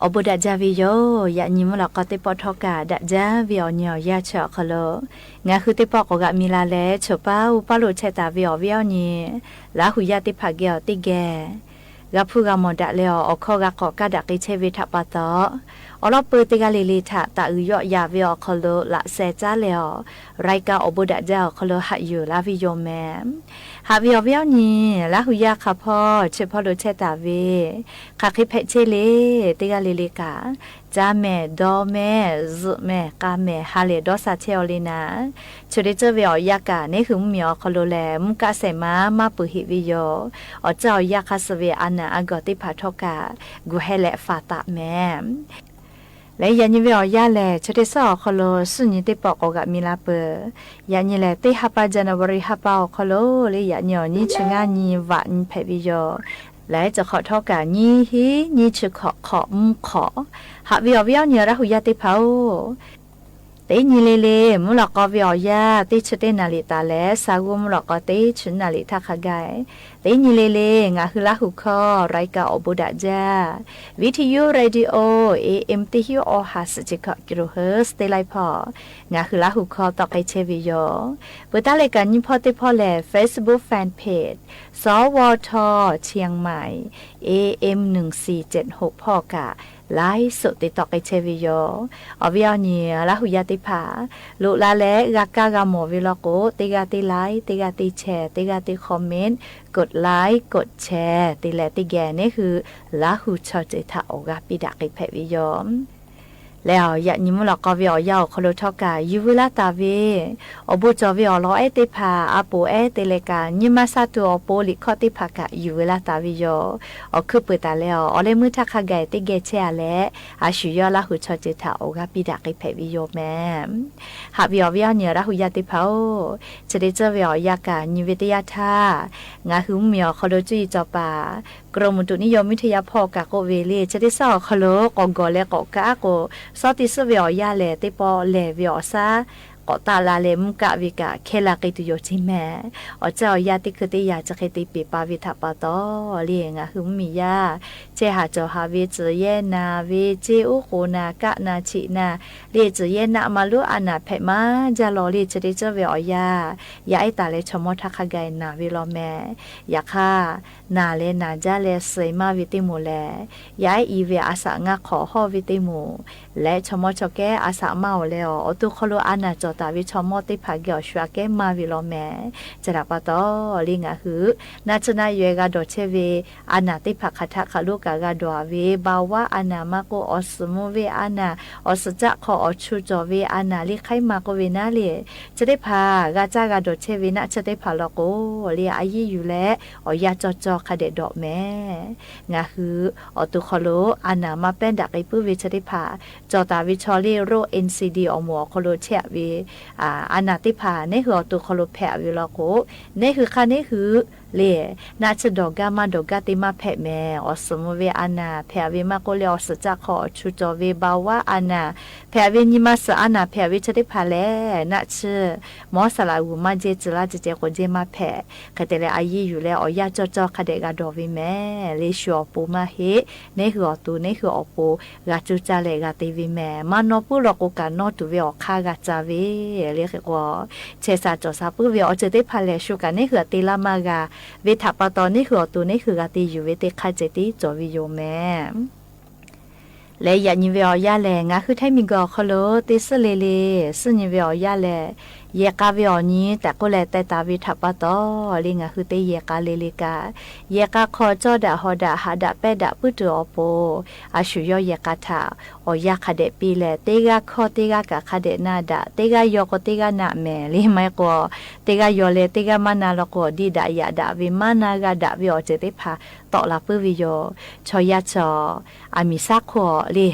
Awˬ bon daꞈ jaˇ ve yoˬ. Yaꞈ nyi mvuhˇ lawꞈ k'aw teˇ pawˆ htawˇ kaꞈ daꞈ jaˇ ve awˬ nyi awˬ yanˇ chi awˬ hk'aw lo, ngaˬ hui teˇ pawˆ k'awꞈ g'aꞈ mi la leh, choˬ paˉ uˉ paˉ lo chehˇ taˍ ve awˬ viˉ awˬ nyi Laˇ hu yaˇ teˇ hpaˍ geh awˬ teˇ geh g'a hpuˇ g'a mawˬ daꞈ leh awˬ, awˬ hkawˇ g'a k'awꞈ kaˇ daꞈ k'ai chehˇ ve htaꞈ pa taw, awˬ lawn peu teˇ g'aˇ le le htaꞈ taˍ uiˍ yawˆ yaꞈ ve awˬ hk'aw lo laꞈ sheh caˉ leh awˬ, รายการ awˬ bon daꞈ jaˇ awˬ hk'aw lo haꞈ yuˬ laˇ ve yoˬ mehˍ. Haꞈ ve awˬ viˉ awˬ nyi Laˇ hu yaˇ hk'a hpawˇ chi hpawˇ lo chehˇ taˍ ve, hk'aˬ hk'e hpehꞈ chehˇ le, teˇ g'aˇ le le kaꞈ, caˇ mehˍ, dawˇ mehˍ, zuhꞈ mehˍ, k'a mehˍ, ha lehˬ dawˇ sha chehˇ aw le naˍ, chi te ceuˬ ve awˬ yanˇ kaꞈ neˇ hui mvuhˇmiˬ awˬ hk'aw lo lehˬ, mvuhˇ kaˆ shehˍ ma maˇ peuˬ heꞈ ve yoˬ. Awˬ ceuˬ awˬ yanˇ hk'a suh ve a naˬ a gawˬ teˇ hpaˍ htawˇ kaꞈ gu heh leh faˍ taˍ mehˍ. Leh yaꞈ nyi ve awˬ yanˇ lehˬ, chi te suhˉ awˬ hk'aw lo suhˉ nyi teˇ pawˆ k'awꞈ g'aꞈ mi la peuˬ. Yaꞈ nyi lehˬ, teˇ ha pa January ha pa awˬ hk'aw lo le, yaꞈ nyi awˬ nyiˇ chi ngaˇ nyi vaꞈ nyi hpehꞈ ve yoˬ. Leh chi hk'awꞈ htawˇ kaꞈ nyiˇ hinˉ nyiˇ chi hkawꞈ hk'awꞈ mvuhˇ hk'awꞈ, haꞈ ve awˬ viˉ awˬ nyi Laˇ hu yaˇ teˇ hpaˍ-oˬ, teˇ nyi le le mvuhˇ lawꞈ k'aw ve awˬ yanˇ teˇ chi teˇ naˍ riˍ taˍ leh, sa g'uˇ mvuhˇ lawꞈ k'aw teˇ chi naˍ riˍ htaˇ hk'a gaˬ, teˇ nyi le le ngaˬ hui Laˇ hu hkawˇ รายการ awˬ bon daꞈ jaˇ, วิทยุ radio AM teˇ hinˉ awˬ ha suhˍ chi hkawꞈ กิโลเฮิรตซ์ teˇ laiˉ hpawˇ ngaˬ hui Laˇ hu hkawˇ tawˆ k'ai chehˇ ve yoˬ. Peuˬ taˉ leh kaꞈ nyiˇ hpawˇ teˇ hpawˇ lehˬ, Facebook fan page สวท เชียงใหม่ AM หนึ่งสี่เจ็ดหก hpawˇ kaꞈ ไลฟ์สด te tawˆ k'ai chehˇ ve yoˬ. Awˬ viˉ awˬ nyi Laˇ hu yaˇ teˇ hpaˍ, loꞈ la leh g'a kaˇ g'a mawˬ ve law k'o, teˇ g'aˇ teˇ ไลค์, teˇ g'aˇ teˇ แชร์, teˇ g'aˇ teˇ คอมเมนต์, กดไลค์ กดแชร์ te leh teˇ geh neˇ hui Laˇ hu chaw ceuˬ htaꞈ awˬ g'aˇ piˇ daꞈ k'ai hpehꞈ ve yoˬ. Leh awˬ, yaꞈ nyi mvuhˇ lawꞈ k'aw ve awˬ yanˇ awˬ hk'aw lo htawˇ kaꞈ yuˬ veu laˇ taˍ ve, awˬ bon cawˬ ve awˬ lawn ehˉ teˇ hpaˍ a poˍ ehˉ te leh kaꞈ, nyi ma sha tuˬ awˬ pon liꞈ hkawˇ teˇ hpaˍ kaꞈ yuˬ veu laˇ taˍ ve yoˬ. Awˬ hkuiˉ peuˬ taˍ leh awˬ, awˬ leh meuˇ htaˇ hk'a gaˬ teˇ geh chehˇ a leh, a shu yawˇ Laˇ hu chaw ceuˬ htaꞈ awˬ g'aˇ piˇ daꞈ k'ai hpehꞈ ve yoˬ mehˍ. Haꞈ ve awˬ viˉ awˬ nyi Laˇ hu yaˇ teˇ hpaˍ-oˬ, chi te ceuˬ ve awˬ yanˇ kaꞈ nyi ve teˇ yanˇ htaˇ, ngaˬ hui mvuhˇmiˬ awˬ hk'aw lo cuˇ yiˍ cawˬ paˍ กรมอุตุนิยมวิทยา hpawˇ kaꞈ k'oˆ ve le, chi teˇ suhˉ awˬ hk'aw lo k'awꞈ gawˬ leh k'awꞈ kaˉ k'o, suhˉ teˇ suhˉ ve awˬ yanˇ lehˬ, teˇ pawˆ lehˬ ve awˬ shaˉ k'awꞈ taˆ la leh mvuhˇ kaˆ ve kaꞈ hkehˇ la k'ai tuˬ yoˬ ceˇ mehˍ. Awˬ ceuˬ awˬ yanˇ teˇ hkui teˇ yanˇ chi hk'e te peˬ pa ve htaꞈ pa taw le, ngaˬ hui mvuhˇmiˬ yaˇ chehˇ haˍ cawˬ haˍ ve tcuhˬ yehˇ naˍ ve, ceˇ uˉ k'oˍ naˍ, kaˆ naˍ, chiꞈ naˍ le, tcuhˬ yehˇ naˆ ma lonˉ a naˍ hpehꞈ maˇ jaˇ law le, chi te ceuˬ ve awˬ yanˇ, yaˇ ehˉ taˍ leh chaw mawˇ htaˇ hk'a gaˬ naˍ ve law mehˍ. Yaꞈ hk'aˇ, naˍ leh naˍ jaˇ leh suh maˇ ve teˇ moˍ lehˬ, yaˇ ehˉ i ve a shaꞈ ngaˇ hk'awꞈ hawˇ ve teˇ moˍ leh chaw mawˇ chaw kehˉ a shaꞈ maˇ awˬ leh awˬ, awˬ to hk'aw lo a naˍ cawˬ taˍ ve chaw mawˇ teˇ hpaˍ geh awˬ shu aꞈ kehˉ maˇ ve law mehˍ. Chi htaꞈ pa taw le, ngaˬ hui naˆ tsuhˇ naˆ yaweh g'a dawˬ chehˇ ve a naˍ teˇ hpaˍ hk'aˬ htaˆ hk'aˬ lo kaꞈ g'a dawˬ ve, ภาวะ a naˍ maˇ k'oˆ, awˬ suhˍ mvuh ve a naˍ, awˬ suhˍ caˆ hk'aw awˬ chu cawˬ ve a naˍ le, hk'aiˉ ma k'oˆ ve naˉ le, chi teˇ hpaˍ g'a caˇ g'a dawˬ chehˇ ve naˆ tsuhˇ teˇ hpaˍ law k'o le, a yiˇ yuˬ leh awˬ yanˇ cawˬ cawˬ hk'a dehꞈ dawꞈ mehˍ. Ngaˬ hui awˬ to hk'aw lo a naˍ maˇ pehˉ daꞈ k'ai puiˉ ve chi teˇ hpaˍ cawˬ taˍ ve chaw le, โรค NCD awˬ moˍ awˬ hk'aw lo chehˇ aꞈ ve a naˍ teˇ hpaˍ neˇ hui awˬ to hk'aw lo hpehꞈ aꞈ ve law k'o, neˇ hui hk'aˇ neˇ hui le, naˆ tsuhˇ dawˬ gaˇ maˇ dawˬ gaˇ te maˇ hpehꞈ mehˍ. Awˬ suhˍ mvuh ve a naˍ hpehꞈ aꞈ ve maˇ k'oˆ leh, awˬ suhˍ caˆ hk'aw awˬ chu cawˬ ve ภาวะ a naˍ hpehꞈ aꞈ ve, nyi ma suhˍ a naˍ hpehꞈ aꞈ ve chi teˇ hpaˍ lehˬ, naˆ tsuhˇ mawˇ saˍ laꞈ g'uˬ maˇ jehˇ tcuh laˇ ceh ceh k'o jehˇ maˇ hpehꞈ. Hk'e te leh a yiˇ yuˬ leh awˬ yanˇ cawˬ cawˬ hk'a dehꞈ g'a dawˬ ve mehˍ. Le shu awˬ pon maˇ heˆ, neˇ hui awˬ to neˇ hui awˬ pon g'a cuˇ caˇ leh g'a te ve mehˍ. Maˇ nawˇ puiˉ law k'o kaꞈ nawˇ tuˬ ve awˬ hk'aˇ g'a ca ve le. Hk'e k'o, chehˇ sha cawˬ sha puiˉ ve awˬ ceuˬ teˇ hpaˍ lehˬ, shu kaꞈ neˇ hui aꞈ te laˇ maˇ g'a ve htaꞈ pa taw, neˇ hui awˬ to neˇ hui g'a te yuˬ ve teˇ hk'aˇ ceh tiˉ cawˬ ve yoˬ mehˍ. Leh yaꞈ nyi ve awˬ yanˇ lehˬ, ngaˬ hui Htaiˇ miˬguiˬ awˬ hk'aw lo teˇ suhˉ le le suhˉ nyi ve awˬ yanˇ lehˬ, yehˬ k'a ve awˬ nyi tehꞈ k'oˆ leh teh taˍ ve htaꞈ pa taw le, ngaˬ hui teˇ yehˬ k'a le le kaꞈ, yehˬ k'a hk'aw cawˇ daꞈ hawˍ daꞈ haꞈ daꞈ pehˇ daꞈ puiˉ tuˬ awˬ pon, a shu yawˇ yehˬ k'a htaꞈ awˬ yanˇ hk'a dehꞈ piˇ leh, teˇ g'aˇ hkawˇ teˇ g'aˇ kaꞈ hk'a dehꞈ na daꞈ, teˇ g'aˇ yaw k'o teˇ g'aˇ naꞈ mehˍ le. Maˇ heˆ k'o, teˇ g'aˇ yaw leh teˇ g'aˇ maˇ na law k'o, diˇ daꞈ yaꞈ daꞈ ve maˇ na g'a daꞈ ve awˬ ceuˬ teˇ hpaˍ tawˆ la puiˉ ve yoˬ. Chaw yaˇ chaw aˬ miˍ shaˉ hk'oˆ le,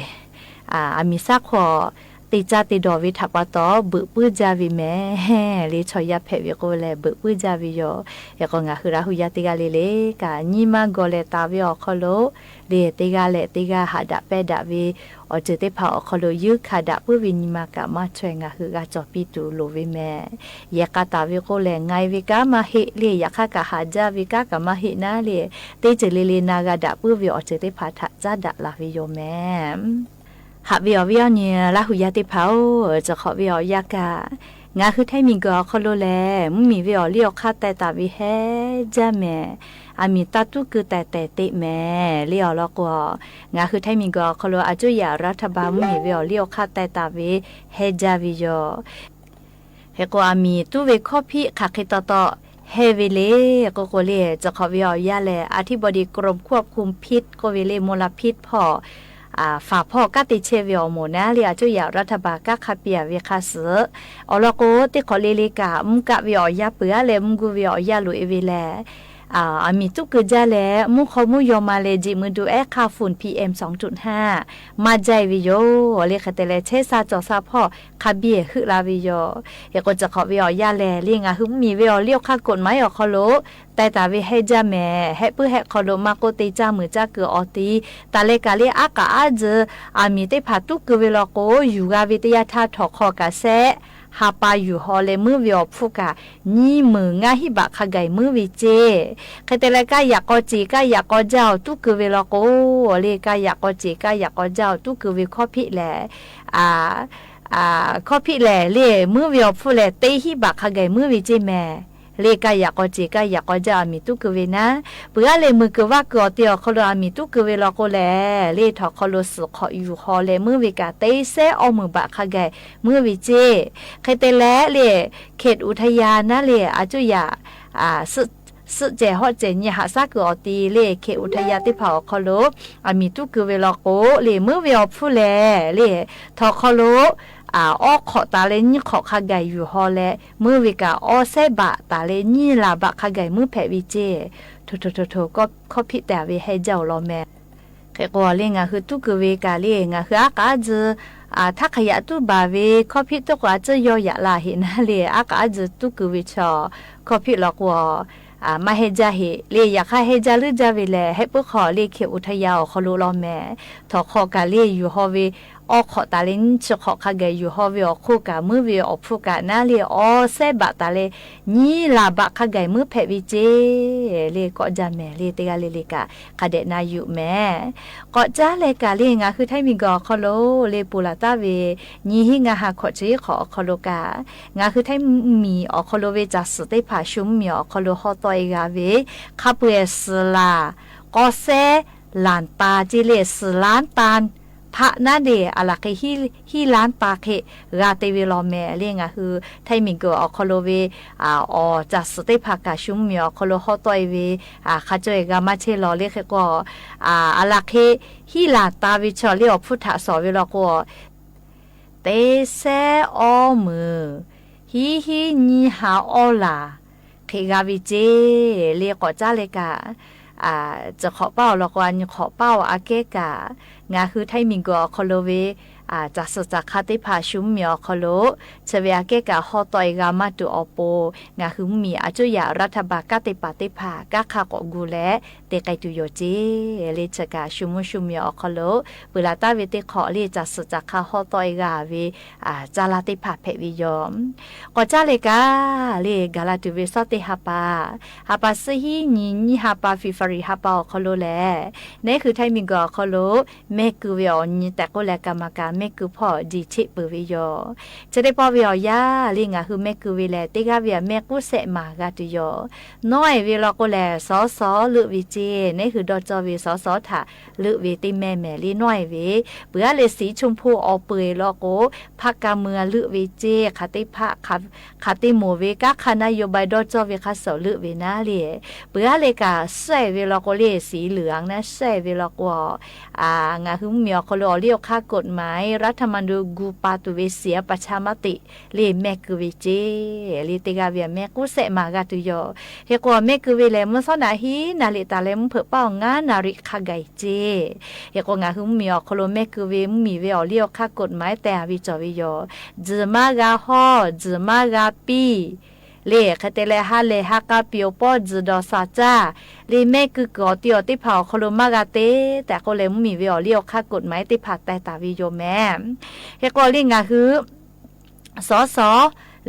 aˬ miˍ shaˉ hk'oˆ te caˇ te dawˬ ve htaꞈ pa taw beuꞈ puiˉ jaˇ ve mehˍ le. Chaw yaˇ hpehꞈ ve k'oˆ leh beuꞈ puiˉ jaˇ ve yoˬ. Hk'e k'o ngaˬ hui Laˇ hu yaˇ teˇ g'aˇ le le kaꞈ nyi ma gawˬ leh taˍ ve awˬ hk'aw lo le, teˇ g'aˇ leh teˇ g'aˇ haꞈ daꞈ pehnˇ daꞈ ve awˬ ceuˬ teˇ hpaˍ awˬ hk'aw lo yeunˇ hkanˍ daꞈ puiˉ ve nyi ma kaꞈ maˇ chaweh ngaˬ hui g'a cawˬ piˇ tuˬ loˍ ve mehˍ. Yehˬ k'a taˍ ve k'oˆ lehˬ, ngaiˬ ve kanˉ maˇ heˆ le. Yaꞈ hk'aˇ kaꞈ haˍ jaˇ ve kanˉ kaꞈ maˇ heˆ naˉ le, teˇ ceuˬ le le na g'a daꞈ puiˉ ve awˬ ceuˬ teˇ hpaˍ htaꞈ caˉ daꞈ laˬ ve yoˬ mehˍ. Haꞈ ve awˬ viˉ awˬ nyi Laˇ hu yaˇ teˇ hpaˍ-oˬ, cawˬ hk'awꞈ ve awˬ yanˇ kaꞈ ngaˬ hui htaiˇ miˬ guiˬ awˬ hk'aw lo lehˬ, mvuhˇmiˬ ve awˬ liˇ awˬ hk'aˇ teh taˍ ve hehnˇ jaˇ mehˍ. Aˬ miˍ taˇ tuˉ keu taiˍ taiˍ teꞈ mehˍ le awˬ lawn k'o, ngaˬ hui htaiˇ miˬ guiˬ awˬ hk'aw lo aˬ cuˇ yaꞈ รัฐบาล mvuhˇmiˬ ve awˬ liˇ awˬ hk'aˇ teh taˍ ve hehnˇ jaˇ ve yoˬ. Hk'e k'o, aˬ miˍ tuˉ ve ข้อผิด hk'aˬ hk'e taw taw hehnˇ ve le k'oˆ k'o le, cawˬ hk'awꞈ ve awˬ yanˇ lehˬ อธิบดีกรมควบคุมพิษ k'oˆ ve le มลพิษ hpawˇ, faˍ hpawˇ kanˉ te chehˇ ve awˬ moˍ naˉ le, aˬ cuˇ yaꞈ รัฐบาล kanˉ hk'a piˇ-a ve hk'a suhˍ, awˬ lawn k'o, teˇ hk'awꞈ le le kaꞈ mvuhˇ kaˆ ve awˬ yanˇ peuˬ-a leh mvuhˇ guˇ ve awˬ yanˇ loꞈ-e ve lehˬ, aˬ miˍ tuˉ keu jaˇ leh mvuhˇ hk'aw mvuhˇ yaw ma leh jeꞈ mui du ehˉ hk'aˇ ฝุ่น PM สองจุดห้า maˇ jaˇ-e ve yoˬ. Awˬ le hk'e te leh chehˇ sha cawˬ sha hpawˇ hk'a biˇ heuˆ la ve yoˬ. Hk'e k'o, cawˬ hk'awꞈ ve awˬ yanˇ lehˬ le, ngaˬ hui mvuhˇmiˬ ve awˬ liˇ awˬ hk'aˇ กฎหมาย awˬ hk'aw lo teh taˍ ve hehnˇ jaˇ mehˍ. Hehˆ puiˉ hehˆ hk'aw lo maˇ k'oˆ te caˇ muiˬ caˇ kuiˬ awˬ ti taˍ leh kaꞈ le, aˉ k'aꞈ aˉ tzuh aˬ miˍ teˇ hpaˍ tuˉ keu ve law k'o, yuˬ g'a ve teˇ yanˇ htaˇ htawnˍ hk'aw kaꞈ shehˆ ha pa yuˬ haw leh meuˉ ve awˬ hpfuhˇ kaꞈ nyiˇ meunˍ ngaˇ hinˉ baꞈ hk'a gaˬ meuˉ ve ceˇ. Hk'e te leh, kaˇ yaꞈ k'aw ceˬ kaˇ yaꞈ k'aw jaˇ awˬ tuˉ keu ve law k'o, le kaˇ yaꞈ k'aw ceˬ kaˇ yaꞈ k'aw jaˇ awˬ tuˉ keu ve ข้อผิด lehˬ, ข้อผิด lehˬ le, meuˉ ve awˬ hpfuhˇ lehˬ teˇ hinˉ baꞈ hk'a gaˬ meuˉ ve ceˇ mehˍ. Le kaˇ yaꞈ k'aw ceˬ kaˇ yaꞈ k'aw jaˇ aˬ miˍ tuˉ keu ve naˉ, peuˬ-a leh meuˬ kuiˬ vaˇ kuiˬ awˬ ti awˬ hk'aw lo aˬ miˍ tuˉ keu ve law k'o lehˬ, le htawnˍ hk'aw lo suhˍ hk'awꞈ yuˬ haw leh meuˉ ve kaꞈ teˇ sehˉ awˇ meunˍ baꞈ hk'a gaˬ meuˉ ve ceˇ. Hk'e te leh le, เขตอุทยาน naˉ le, aˬ cuˇ yaꞈ suhˆ cehˬ hawˆ cehˬ nyi haꞈ shaˉ kuiˬ awˬ ti le เขตอุทยาน teˇ hpaˍ awˬ hk'aw lo aˬ miˍ tuˉ keu ve law k'o, le meuˉ ve awˬ hpfuhˇ lehˬ le, htawnˍ hk'aw lo awˇ hk'awꞈ taˍ leh nyiˇ hk'awꞈ hk'a gaˬ yuˬ haw leh meuˉ ve kaꞈ awˇ sehˉ baꞈ taˍ leh nyiˇ laˬ baꞈ hk'a gaˬ meuˉ hpehꞈ ve ceˇ. Hto hto hto hto, ข้อผิด tehꞈ ve hehnˇ jaˇ-oˬ law mehˍ. Hk'e k'o le, ngaˬ hui tuˉ keu ve kaꞈ le, ngaˬ hui aˉ k'aꞈ aˉ tzuh htaˇ hk'a yaꞈ tuˉ baˬ ve ข้อผิด teˇ k'o aˬ tcuhˇ yaw yaꞈ la heꞈ naˉ le, aˉ k'aꞈ aˉ tzuh tuˉ keu ve chaw ข้อผิด law k'o, maˇ hehnˇ jaˇ heꞈ le. Yaꞈ hk'aˇ hehnˇ jaˇ leuˉ jaˇ ve lehˬ, hehˆ puiˉ hk'aw le เขตอุทยาน awˬ hk'aw lo law mehˍ. Htawnˍ hk'aw kaꞈ le yuˬ haw ve awˇ hk'awꞈ taˍ leh nyiˇ chi hk'awꞈ hk'a gaˬ yuˬ haw ve awˬ hk'oˆ kaꞈ meuˉ ve awˬ hpfuhˇ kaꞈ naˉ le awˇ sehˉ baꞈ taˍ leh nyiˇ laˬ baꞈ hk'a gaˬ meuˉ hpehꞈ ve ceˇ le kawˆ jaˇ mehˍ le. Teˇ g'aˇ le le kaꞈ hk'a dehꞈ na yuˬ mehˍ. K'awꞈ caˉ leh kaꞈ le, ngaˬ hui htaiˇ miˬ guiˬ awˬ hk'aw lo le ponˬ laˬ taˍ ve nyiˇ hinˉ ngaˇ ha hkawꞈ chi hk'awꞈ awˬ hk'aw lo kaꞈ, ngaˬ hui htaiˇ miˬ awˬ hk'aw lo ve caˬ suhˍ teˇ hpaˍ shu mvuhˇmiˬ awˬ hk'aw lo hawˉ tawˆ-e g'a ve hk'a peu-eˬ suhˍ laˬ k'aw sehˉ lanˍ ta ceˇ le, suhˍ lanˉ ta hpaˆ naˉ le, aˬ laˬ hk'e hiˉ lanˉ ta hk'e g'a te ve law mehˍ le. Ngaˬ hui htaiˇ miˬ guiˬ awˬ hk'aw lo ve awˬ caˬ suhˍ teˇ hpaˍ kaꞈ shu mvuhˇmiˬ awˬ hk'aw lo hawˉ tawˆ-e ve hk'a cawˇ-e g'a maˇ chehˇ law le. Hk'e k'o, aˬ laˬ hk'e hiˉ lanˍ ta ve chaw le awˬ hpfuhˇ htaꞈ shawˍ ve law k'o, teˇ sehˉ awˇ meunˍ hiˉ hiˉ nyiˇ ha awˇ laˬ hk'e g'a ve ceˇ le k'awꞈ caˉ leh kaꞈ, cawˬ hk'awꞈ paˇ awˬ lawn k'o, aˬ nyi hk'awꞈ paˇ awˬ aꞈ kehˉ kaꞈ, ngaˬ hui htaiˇ miˬ guiˬ awˬ hk'aw lo ve caˬ suhˍ caˬ hk'a teˇ hpaˍ shu mvuhˇmiˬ awˬ hk'aw lo chi ve aꞈ kehˉ kaꞈ hawˉ tawˆ-e g'a maˇ tuˬ awˬ pon, ngaˬ hui mvuhˇmiˬ aˬ cuˇ yaꞈ รัฐบาล kanˉ te paˍ teˇ hpaˍ kanˉ hk'a k'awꞈ gu leh te k'ai tuˬ yoˬ ceˇ le. Chi kaꞈ shu mvuhˇ shu miˬ awˬ hk'aw lo peuˬ laˬ taˍ ve teˇ hk'awꞈ le caˬ suhˍ caˬ hk'a hawˉ tawˆ-e g'a ve caˇ laˇ teˇ hpaˍ hpehꞈ ve yoˬ. K'awꞈ caˉ leh kaꞈ le, gaˬ la tuˬ ve sawˉ teˇ ha pa, ha pa suhˉ hiˉ nyi nyiˇ ha pa February ha pa awˬ hk'aw lo lehˬ, neˉ hui htaiˇ miˬ guiˬ awˬ hk'aw lo mehˆ keu ve awˬ nyi tehꞈ k'oˆ leh, kaˍ maˍ kaꞈ mehˆ keu hpawˇ jeˬ cheˆ peuˬ ve yoˬ. Chi teˇ pawˆ ve awˬ yanˇ le, ngaˬ hui mehˆ keu ve lehˬ, teˇ g'aˇ ve aꞈ mehˆ k'uˉ shehˆ maˍ g'a tuˬ yoˬ. Nawˇ-e ve law k'o lehˬ, sawˉ sawˉ leuˆ ve ceˇ. Neˉ hui dawˇ cawˇ ve sawˉ sawˉ htaꞈ leuˆ ve teˇ mehˇ mehˍ le nawˇ-e ve. Peuˬ-a leh siˍ chunˇ hpoˇ awˬ peu-eˬ law k'o, hpaˆ ka mui-a leuˆ ve ceˇ. Hk'aˬ teˇ hpaˆ hk'aˬ teˇ moˍ ve kanˉ hk'a naˆ yoˬ bai dawˇ cawˇ ve hk'a suhˍ leuˆ ve naˉ le. Peuˬ-a leh kaꞈ suhˉ-e ve law k'o le, siˍ luiˍ-a naˉ suhˉ-e ve law k'o, ngaˬ hui mvuhˇmiˬ awˬ hk'aw lo awˬ liˇ awˬ hk'aˇ กฎหมาย รัฐธรรมนูญ gu pa tuˬ ve siˍ a pa chaˇ maˇ teꞈ le, mehˆ keu ve ceˇ le. Teˇ g'aˇ ve a mehˆ k'uˉ sehˆ maˍ g'a tuˬ yoˬ. Hk'e k'o, mehˆ keu ve lehˬ mvuhˇ shawˉ naꞈ hiˉ naˍ liꞈ taˍ leh mvuhˇ hpeuꞈ paˉ awˬ ngaˉ naˍ riˍ hk'a gaˬ ceˇ. Hk'e k'o, ngaˬ hui mvuhˇmiˬ awˬ hk'aw lo mehˆ keu ve mvuhˇmiˬ ve awˬ liˇ awˬ hk'aˇ กฎหมาย tehˬ a ve cawˬ ve yoˬ. Tzuhˬ maˇ g'a hawˇ, tzuhˬ maˇ g'a piˇ le. Hk'e te leh, ha lehˬ ha k'a piˍ awˬ pawˇ tzuhˬ dawˬ shaˍ caˇ le, mehˆ keu kuiˬ awˬ ti awˬ teˇ hpaˍ awˬ hk'aw lo maˇ g'a te tehꞈ k'oˆ leh, mvuhˇmiˬ ve awˬ liˇ awˬ hk'aˇ กฎหมาย teˇ hpaˍ teh taˍ ve yoˬ mehˍ. Hk'e k'o le, ngaˬ hui สส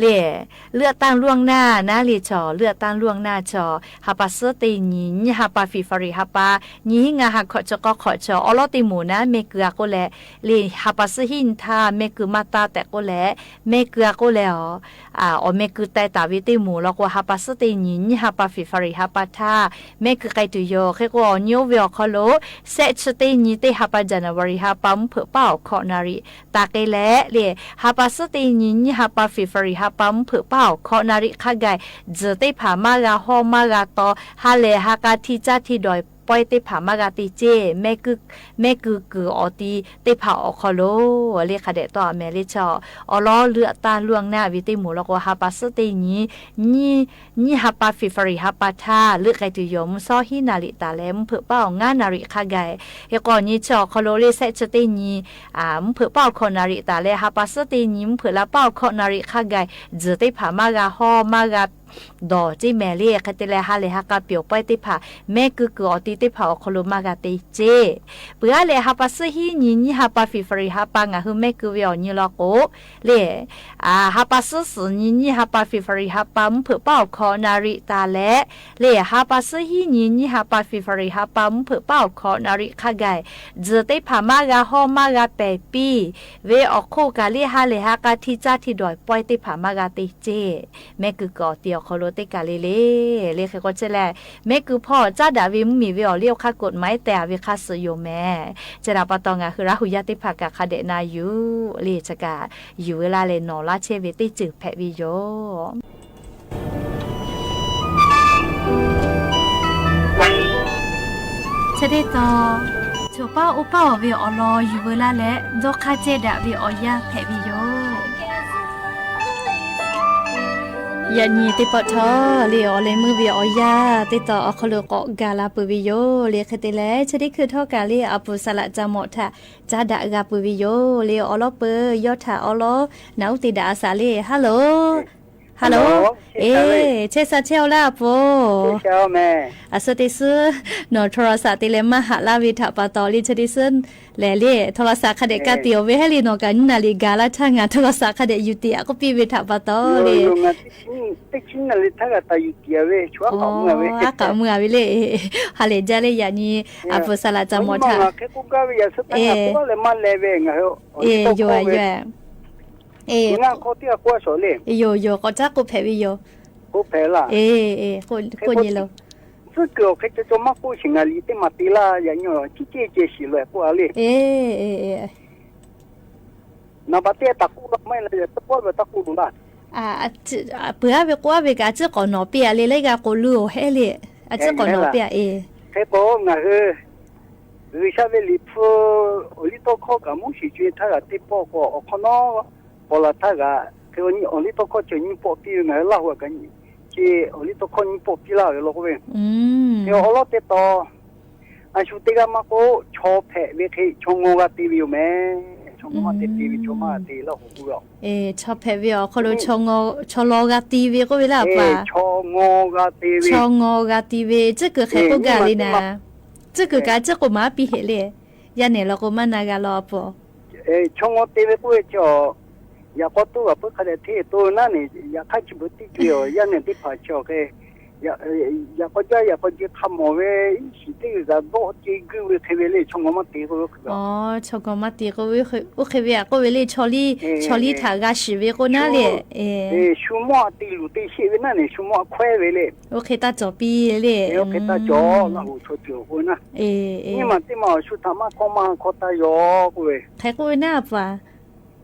le, เลือกตั้งล่วงหน้า naˉ le chaw, เลือกตั้งล่วงหน้า chaw, ha pa suhˉ teˇ nyi nyiˇ ha pa February ha pa nyiˇ hinˉ ngaˇ ha hkawꞈ chi k'awˇ hk'awꞈ chaw awˉ lawˉ teˇ moˍ naˉ mehˆ keu a k'oˆ leh, le ha pa suhˉ hiˉ nyi htaˇ mehˆ keu maˇ taˇ tehꞈ k'oˆ leh, mehˆ keu a k'oˆ leh, a, awˬ mehˆ keu teh taˍ ve teˇ moˍ law k'o, ha pa suhˉ teˇ nyi nyiˇ ha pa February ha pa htaˇ mehˆ keu k'ai tuˬ yoˬ. Hk'e k'o, awˬ nyi oˇ ve awˬ hk'aw lo, shehˆ chi teˇ nyi teˇ ha pa January ha pa mvuhˇ hpeuꞈ paˉ awˬ hkawꞈ naˍ riˍ taˍ k'ai leh le, ha pa suhˉ teˇ nyi nyiˇ ha pa February ha pa mvuhˇ hpeuꞈ paˉ awˬ hkawꞈ naˍ riˍ hk'a gaˬ, tzuhˬ teˇ hpaˍ maˇ g'a hawˇ maˇ g'a taw, ha lehˬ ha k'a hti caˇ hti dawˬ pawehˇ teˇ hpaˍ maˇ g'a te ceˇ. Mehˆ keu kuiˬ awˬ ti teˇ hpaˍ awˬ hk'aw lo le hk'a dehꞈ tawˆ a mehˍ le chaw. Awˬ lawn เลือกตั้งล่วงหน้า ve teˇ moˍ law k'o, ha pa suhˉ teˇ nyi nyiˇ ha pa February ha pa htaˇ leuˆ k'ai tuˬ yoˬ. Mvuhˇ shawˉ hiˉ naˍ liꞈ taˍ leh mvuhˇ hpeuꞈ paˉ awˬ ngaˉ naˍ riˍ hk'a gaˬ. Hk'e k'o, awˬ nyi chi awˬ hk'aw lo le shehˆ chi teˇ nyi mvuhˇ hpeuꞈ paˉ awˬ hkawꞈ naˍ riˍ taˍ leh, ha pa suhˉ teˇ nyi mvuhˇ hpeuꞈ la paˉ awˬ hkawꞈ naˍ riˍ hk'a gaˬ, tzuhˬ teˇ hpaˍ maˇ g'a hawˇ maˇ g'a dawˬ ceˇ mehˍ le. Hk'e te leh, ha lehˬ ha k'a piˍ awˬ pawehˇ teˇ hpaˍ, mehˆ keu kuiˬ awˬ ti teˇ hpaˍ awˬ hk'aw lo maˇ g'a te ceˇ. Peuˬ aˉ leh, ha pa suhˉ hiˉ nyi nyiˇ ha pa February ha pa ngaˬ hui mehˆ keu ve awˬ nyi law k'o le, ha pa suhˉ suhˍ nyi nyiˇ ha pa February ha pa mvuhˇ hpeuꞈ paˉ awˬ hkawꞈ naˍ riˍ taˍ leh le, ha pa suhˉ hiˉ nyi nyiˇ ha pa February ha pa mvuhˇ hpeuꞈ paˉ awˬ hkawꞈ naˍ riˍ hk'a gaˬ, tzuhˬ teˇ hpaˍ maˇ g'a hawˇ maˇ g'a pehˬ piˇ ve awˬ hk'oˆ kaꞈ le, ha lehˬ ha k'a hti caˇ hti dawˬ pawehˇ teˇ hpaˍ maˇ g'a te ceˇ. Mehˆ keu kuiˬ awˬ ti awˬ hk'aw lo teˇ kaˬ le le. Le hk'e k'o, chi lehˬ mehˆ keu hpawˇ caˉ daꞈ ve mvuhˇmiˬ ve awˬ liˇ awˬ hk'aˇ กฎหมาย tehˬ a ve hk'a suhˍ yoˬ mehˍ. Chi htaꞈ pa taw, ngaˬ hui Laˇ hu yaˇ teˇ hpaˍ kaꞈ hk'a dehꞈ na yuˬ le, chi kaꞈ yuˬ ve laˇ leh nawˬ laˇ chehˇ ve teˇ ceuˬ hpehꞈ ve yoˬ. Chi teˇ tawn, choˬ paˉ oˇ paˉ awˬ ve awˬ lawn yuˬ veu laˇ leh dawˇ hk'aˇ cehˇ daꞈ ve awˬ yanˇ hpehꞈ ve yoˬ. Yaꞈ nyi teˇ pawˆ htawˇ le, awˬ leh meuˇ ve awˬ yanˇ teˇ tawn awˬ hk'aw lo k'awꞈ gaˬ la peuˬ ve yoˬ le. Hk'e te leh, chi teˇ hkui htawˇ kaꞈ le, a puˍ saˍ laꞈ ca mawꞈ htaꞈ caˇ daꞈ g'a peuˬ ve yoˬ le. Awˬ lawˉ peuˬ yawˇ htaꞈ awˬ lawˉ naꞈ uˉ te daꞈ a shaˍ le. Hello, hello. Eˬ, chehˇ sha chehˇ-oˆ laˇ a puˍ. A suhˉ teˇ suhˉ, nawˬ โทรศัพท์ te leh maˇ haꞈ laˇ ve htaꞈ pa taw le, chi teˇ suhˉ lehˬ le, โทรศัพท์ hk'a dehꞈ ka tiꞈ awˬ ve heˆ le, nawˬ kaꞈ nyiˇ naˍ riˍ gaˬ laˇ htaˇ ngaˬ โทรศัพท์ hk'a dehꞈ yuˬ tiꞈ a k'oˆ piˇ ve htaꞈ pa taw le. Aˉ k'aꞈ meuˇ a ve le. Ha lehˬ jaˇ le, yaꞈ nyi a puˍ saˍ laꞈ ca mawꞈ htaꞈ, eˬ, yoˬ, yoˬ, yoˬ, k'awꞈ caˉ k'oˆ hpehꞈ ve yoˬ. Eˬ, k'oˆ nyi lo. Tcuhˉ kuiˬ awˬ hk'e cawˬ cawˬ maˇ k'oˆ shiˍ, ngaˬ liꞈ teˇ maˬ te laˇ, yaꞈ nyi awˬ ciˉ ceˇ ceh shiˍ lo k'oˆ a le. Naˍ baꞈ teˇ taˍ k'oˆ la maˇ heˆ la, yaꞈ tcuhˉ k'oˆ ve taˇ k'oˆ lo laˇ. Peuˬ aˉ ve k'oˆ aˉ ve kaꞈ a ciˉ k'awꞈ nawˬ piˇ a le, laiˉ g'aˇ k'o lu awˬ heˆ le. A ciˉ k'awꞈ nawˬ piˇ a. Eˬ, hk'e k'o ngaˬ hui G'uiˬsha ve liꞈ hpu awˬ liˇ tawˇ hkawˇ kaꞈ Moˉseˍ co-e htaˇ g'aꞈ teˇ pawˆ k'o, awˬ hk'awꞈ nawˉ paw la htaˇ g'aꞈ hk'e, awˬ liˇ tawˇ hkawˇ cawˬ nyi pawˆ piˇ ve ngaˬ hui Laˇ hu kaꞈ nyi ce, awˬ liˇ tawˇ hkawˇ nyi pawˆ piˇ laˇ ve law k'oˆ ve. Awˬ lawn teˇ taw, a shu teˇ g'aˇ maˇ k'oˆ, chaw hpehꞈ ve hk'e chaw ngaw g'a te ve yoˬ mehˍ. Chaw ngaw maˇ te te ve chaw maˇ g'a te Laˇ hu k'oˆ ve. Chaw hpehꞈ ve awˬ hk'aw lo chaw ngaw, chaw law g'a te ve k'oˆ ve laˇ a pa. Chaw ngaw g'a te ve, chaw ngaw g'a te ve, tcuhˉ kuiˬ hk'e k'oˆ gaˇ le naˍ. Tcuhˉ kuiˬ kaꞈ a ciˉ k'o maˍ piˇ heˆ le. Yaˇ nehˬ law k'o maˇ na g'a law a pa. Chaw ngaw te ve k'oˆ ve chi a, yaꞈ k'aw toˇ g'aꞈ peuˬ hk'a dehꞈ hteˇ to naˉ ne, yaꞈ hk'aˇ chi beuꞈ teˇ co-e a, yaˇ nehˬ teˇ hpaˍ chi awˬ hk'e yaꞈ k'aw jaˇ yaꞈ k'aw ji hk'a mawˬ ve, iˉ shiˍ teˇ g'aˇ dawˆ ce guiˇ ve hk'e ve le, chaw ngaw maˇ te k'oˆ ve oˇ hk'e ve. Chaw ngaw maˇ te k'oˆ ve oˇ hk'e ve a k'oˆ ve le, chaw liˇ, chaw liˇ htaꞈ g'a shiˍ ve k'oˆ naˉ le. Shu mawˇ a te luˬ te sheˆ ve naˉ ne, shu mawˇ a hkawehˉ ve le. Oˇ hk'e taˇ cawˬ piˇ le. Oˇ hk'e taˇ cawˬ, Laˇ hu chaw ceuˬ k'oˆ ve naˉ. Nyiˇ maˬ teˇ maˬ awˬ shu htaꞈ maˇ hkawˇ maˇ ha hkawˇ taˇ yaw k'oˆ ve. Hk'e k'oˆ ve naˉ a pa.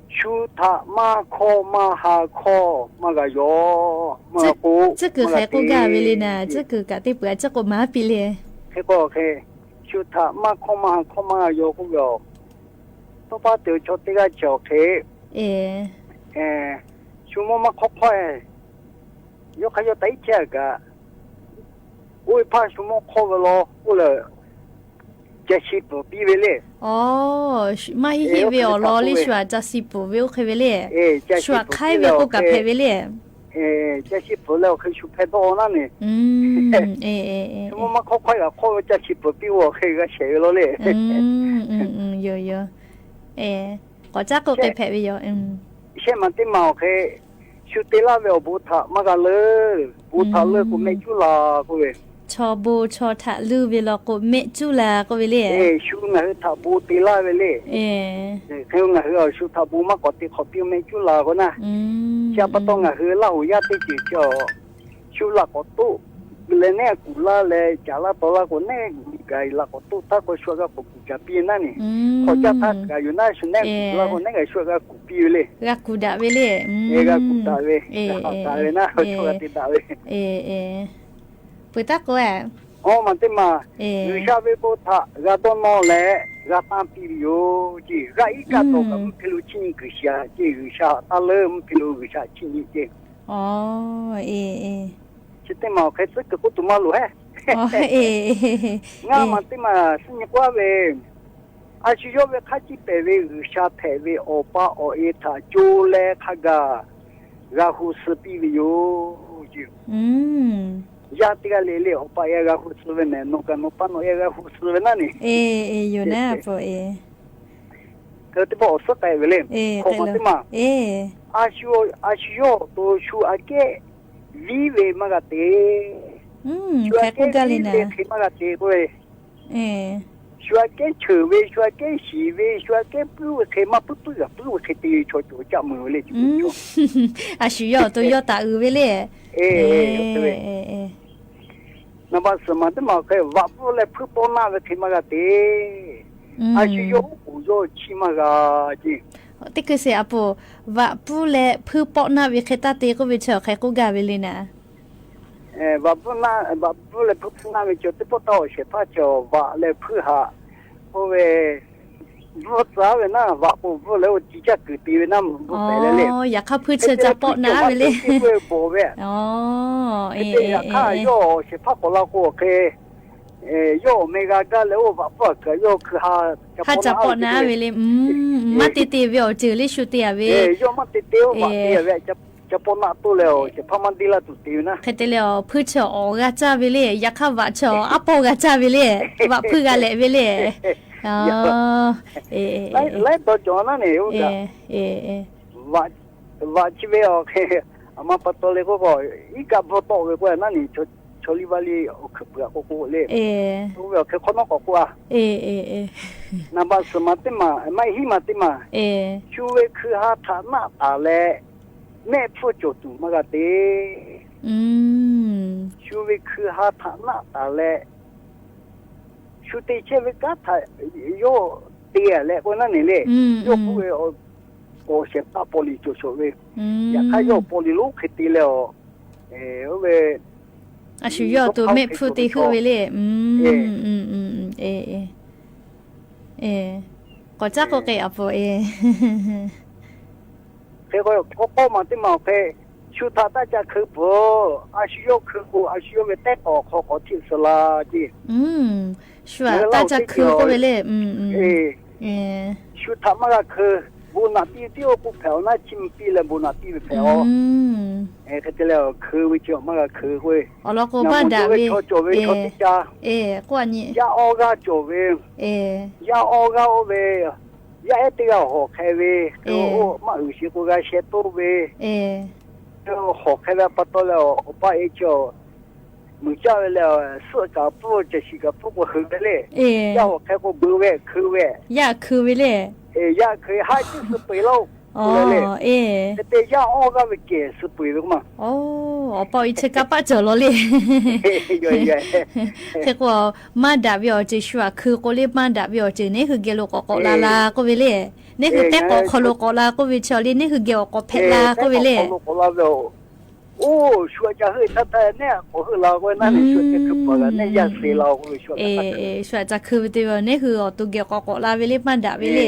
Shu htaꞈ maˇ hkawˇ maˇ ha hkawˇ maˇ g'a yaw. Tcuhˉ kuiˬ hk'e k'oˆ gaˇ ve le naˍ, tcuhˉ kuiˬ kaꞈ teˇ peuˬ a ciˉ k'o maˍ piˇ le. Hk'e k'o hk'e, shu htaꞈ maˇ hkawˇ maˇ ha hkawˇ maˇ g'a yaw k'oˆ ve a. Tawˇ pa te chaw teˇ g'aˇ chi awˬ hk'e, shu mawˇ maˇ hk'awˇ hk'awˇ, yawˇ hk'aˇ yawˇ taꞈ iˉ chehˇ a kaꞈ, oˇ ve hpaˇ shu mawˇ hk'awˇ ve law k'oˆ leh, ca shi peuˬ piˇ ve le. Maˇ heˆ heˆ ve awˬ lawn le, shu aꞈ ca shi peuˬ ve oˇ hk'e ve le. Shu aꞈ hk'aiˉ ve k'oˆ kaꞈ hpehꞈ ve le. Ca shi peuˬ leh awˬ hk'e shu hpehꞈ dawˇ naˉ ne. Shu mawˇ maˇ hk'awˇ hk'awˇ kaꞈ hk'awˇ ve ca shi peuˬ piˇ ve awˬ hk'e g'a shehˍ ve law le. Yoˬ yoˬ. K'awꞈ caˉ k'oˆ k'ai hpehꞈ ve yoˬ. Shehˆ maˬ teˇ maˬ awˬ hk'e, shu te laˇ ve awˬ bon htaꞈ maˇ g'a leuˉ. Bon htaꞈ leuˉ k'o mehˆ cuˉ la k'oˆ ve, chaw bon chaw htaꞈ leuˉ ve law k'o mehˆ cuˉ la k'oˆ ve le. Shu ngaˬ hui htaꞈ bon te laˇ ve le. Hk'e ngaˬ hui awˬ shu htaꞈ bon maˇ k'awꞈ te hk'awꞈ piˇ mehˆ cuˉ la k'o naˉ, chi pa taw ngaˬ hui Laˇ huˍ yaˇ teˇ ceuˬ chi awˬ, shu laꞈ k'awꞈ toˆ leh neˉ kuˬ laˇ leh caˍ laˇ taw laˇ k'o, neˉ gaˬ laꞈ k'awꞈ toˆ htaˇ k'o shu g'a k'awꞈ kuˬ caˍ piˇ naˉ ne. Hk'awꞈ caˇ htaˇ gaˬ yuˬ naˉ, shu neˉ kuˬ laˇ k'o neˉ gaˬ shu g'a kuˬ piˇ ve le. G'a kuˬ daꞈ ve le. G'a kuˬ daꞈ ve, g'a daꞈ ve naˉ, chaw g'a te daꞈ ve. Peuˬ taˉ k'o, awˬ maˬ teˇ maˬ, G'uiˬsha ve bon htaꞈ g'a dawˇ nawˇ leh g'a tanˇ piˇ ve yoˬ ceˇ. G'aˇ iˉ kaˆ tawˬ kaꞈ mvuhˇ hpe lo chiˇ nyi kuiˬ shiˍ a ceˇ, G'uiˬsha haꞈ taˇ leuˉ mvuhˇ hpe lo G'uiˬsha chiˇ nyi ceˇ. Chi teˇ maˬ awˬ hk'e tcuhˉ kuiˬ k'oˆ tuˬ maˇ loˍ heˉ. Ngaˇ maˬ teˇ maˬ suhˉ nyi k'oˆ a ve, a shu yawˇ ve hk'aˇ ciˇ pehˍ ve G'uiˬsha hpehꞈ ve Awˬ pa awˬ e htaꞈ co leh hk'a gaˬ g'a hu suh piˇ ve yoˬ. Yaˇ teˇ g'aˇ le le Awˬ pa e g'a hu suh ve mehˬ, nawˬ kaꞈ nawˬ pa nawˬ e g'a hu suh ve naˉ ne. Teˇ pawˆ awˬ suhˉ k'ai ve le. Hk'awꞈ maˬ teˇ maˬ, a shu yawˇ awˬ to shu aꞈ kehˉ viˉ ve maˇ g'a te. Shu aꞈ kehˉ viˉ ve hk'e maˇ g'a te k'oˆ ve, shu aꞈ kehˉ cheuˬ ve, shu aꞈ kehˉ shiˍ ve, shu aꞈ kehˉ puiˉ ve hk'e maˇ puiˉ, puiˉ g'a puiˉ ve hk'e te ve chaw cawˬ caˆ meuˬ ve le. A shu yawˇ awˬ to yawˇ taꞈ uiˍ ve le. Naˍ baꞈ suhˍ maˬ teˇ maˬ hk'e vaꞈ pfuhˇ leh hpuiˇ pawˆ naˆ ve hk'e maˇ g'a te. A shu yawˇ oˉ k'oˍ yawˇ chi maˇ g'a ceˇ. Teˇ hkui sheˍ a poˍ, vaꞈ pfuhˇ leh hpuiˇ pawˆ naˆ ve hk'e taˇ te k'oˆ ve chi awˬ hk'e k'oˆ gaˇ ve le naˍ. Vaꞈ pfuhˇ leh hpuiˇ pawˆ naˆ ve chi teˇ pawˆ taˇ awˬ shehˍ hpaˇ chi vaꞈ leh hpuiˇ haꞈ k'oˆ ve, bvuhˇ tcuh ve naˉ, vaꞈ k'o bvuhˇ leh oˇ ci caˇ kuiˬ te ve naˉ, bvuhˇ pehˍ leh le. Yaꞈ hk'aˇ hpuiˇ chi ca pawˆ naˆ ve le. Bawˬ ve, hk'e te yaꞈ hk'aˇ yawˇ awˬ shehˍ hpaˇ k'awꞈ la k'o hk'e, yawˇ awˬ meh g'a gaˇ leh oˇ vaꞈ pfuhˇ aꞈ kaꞈ yawˇ hkui ha ca pawˆ naˆ ve le. Maˇ te te ve awˬ ceuˬ le shu te a ve. Yawˇ maˇ te te oˇ vaꞈ te a ve, ca pawˆ naˆ toˇ leh awˬ shehˍ hpaˇ maˇ deˇ laˇ tuˬ te ve naˉ. Hk'e te leh awˬ hpuiˇ chi awˬ g'a caˇ ve le, yaꞈ hk'aˇ vaꞈ chi awˬ aˉ pawˇ g'a caˇ ve le. Vaꞈ hpuiˇ g'a lehꞈ ve le. Laiˉ dawˇ cawˬ naˉ ne, vaꞈ chi ve awˬ hk'e, aˬ ma pa taw le k'oˆ k'o, iˉ kaˆ bvuhˇ tawˆ ve k'o naˉ ne, chaw liˇ vaˇ liˇ awˬ hkuiˉ puiˍ a k'o k'o le. Oˇ ve awˬ hk'e hk'awꞈ nawˉ k'awꞈ k'oˆ a. Naˍ baꞈ suhˍ maˬ teˇ maˬ, maˇ heˆ maˬ teˇ maˬ, shu ve hkui ha htaꞈ naˆ taˍ leh mehˆ hpfuhˇ cawˬ tuˬ maˇ g'a te. Shu ve hkui ha htaꞈ naˆ taˍ leh, shu te chehˇ ve kanˉ htaꞈ yawˇ te a leh k'o naˉ ne le. Yawˇ k'oˆ ve, awˬ shehˍ hpaˇ paw liꞈ cawˬ shawˍ ve, yaꞈ hk'aˇ yawˇ paw liꞈ lonˉ hk'e te leh awˬ, oˇ ve, a shu yawˇ awˬ to mehˆ hpfuhˇ te heuˆ ve le. K'awꞈ caˉ k'oˆ k'ai a poˍ e. Hk'e k'o, k'awꞈ k'awꞈ maˬ teˇ maˬ awˬ hk'e, shu htaꞈ taˇ ca hkeu peuˬ. A shu yawˇ hkeu k'o, a shu yawˇ ve tehˉ k'awꞈ hk'aw k'awꞈ htiˆ suh la ceˇ. Shu htaꞈ taˇ ca hkeu k'oˆ ve le. Shu htaꞈ maˇ g'a hkeu. Bon naꞈ piˇ ve tiˉ oˇ k'oˆ hpehꞈ awˬ naˉ, chi mvuh piˇ leh bon naꞈ piˇ ve hpehꞈ awˬ. Hk'e te leh hkeu ve chi maˇ g'a hkeu k'o, awˬ lawn k'o maˇ daꞈ ve, chaw cawˬ ve chaw teˇ caˇ, k'oˆ a nyi, yaˇ awˇ g'aˇ cawˬ ve, yaˇ awˇ g'aˇ oˇ ve, yaˇ ehˉ teˇ g'aˇ hawˬ hk'e ve, oˇ maˇ uiˍ sheˍ k'o g'a sheh toˆ ve, hawˬ hk'e ve pa taw leh awˬ pa e chi muiˬ caˇ ve leh, suhˆ kaꞈ pfuhˇ, caˬ shiˍ kaꞈ pfuhˇ k'o heuˬ ve le. Yaˇ hawˬ hk'e k'o beuꞈ ve hkeu ve, yaˇ hkeu ve le. Yaˇ hkeu haˉ tiˉ suh peu eˬ laˇ-oˬ. Hk'e te yaˇ awˇ g'aˇ ve kehˬ suh peu eˬ ve k'o ma. Awˬ pa awˬ e chi kanˇ paˆ cawˬ law le. Hk'e k'o, maˇ daꞈ ve awˬ ceuˬ shu aꞈ hkeu k'o le, maˇ daꞈ ve awˬ ceuˬ neˇ hui geh lo k'awꞈ k'awꞈ la la k'oˆ ve le. Neˇ hui tehˉ k'awꞈ hk'aw lo k'awꞈ la k'oˆ ve chi awˬ le, neˇ hui geh awˬ k'awꞈ hpehꞈ la k'oˆ ve le. Oˇ, shu aꞈ ca heuˆ htaˇ htaˇ nehˉ k'awꞈ heuˆ la k'o naˉ, nehˬ shu aꞈ ca hkui paˍ g'a nehˉ yaˇ suh la k'o, shu aꞈ ca heuˆ ve teˇ ve nehˉ hui awˬ to geh k'awꞈ k'awꞈ la ve le maˇ daꞈ ve le.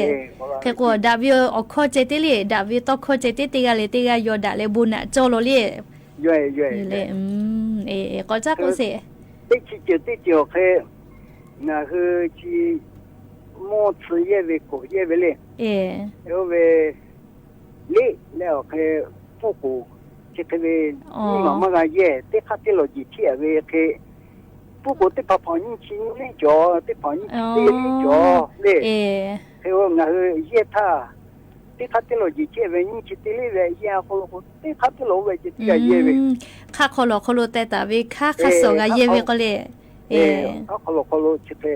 Hk'e k'o daꞈ ve awˬ hkawˇ ceh teˇ le, daꞈ ve tawˇ hkawˇ ceh teˇ, teˇ g'aˇ leh teˇ g'aˇ yaw daꞈ leh bon naꞈ cawˇ law le. K'awꞈ caˉ k'oˆ sheˍ. Teˇ chi ceuˬ teˇ ceuˬ awˬ hk'e, ngaˬ hui chi mawˇ tsuh yehˇ ve kawˬ yehˇ ve le. Oˇ ve le leh awˬ hk'e pfuhˇ k'oˍ chi hk'e ve nyiˇ maˬ maˇ g'a yehˇ, teˇ hk'aˇ teˇ lawˬ jeˬ chehˇ ve hk'e, pfuhˇ k'oˍ teˇ hpaˍ hpaˍ nyiˇ chi nyiˇ cawˬ, teˇ hpaˍ nyiˇ chi teˇ nyiˇ cawˬ le. Hk'e ngaˬ hui yehˇ htaˇ, teˇ hk'aˇ teˇ lawˬ jeˬ chehˇ ve nyiˇ chi teˇ le ve yehˇ k'oˆ lo k'o, teˇ hk'aˇ teˇ lawˬ oˇ ve ceh tiˉ g'a yehˇ ve. Hk'aˆ hk'aw lawˬ hk'aw lo teh taˍ ve hk'aˇ hk'aˇ suh g'a yehˇ ve k'oˆ le. Hk'aˆ hk'aw lawˬ hk'aw lo chi hk'e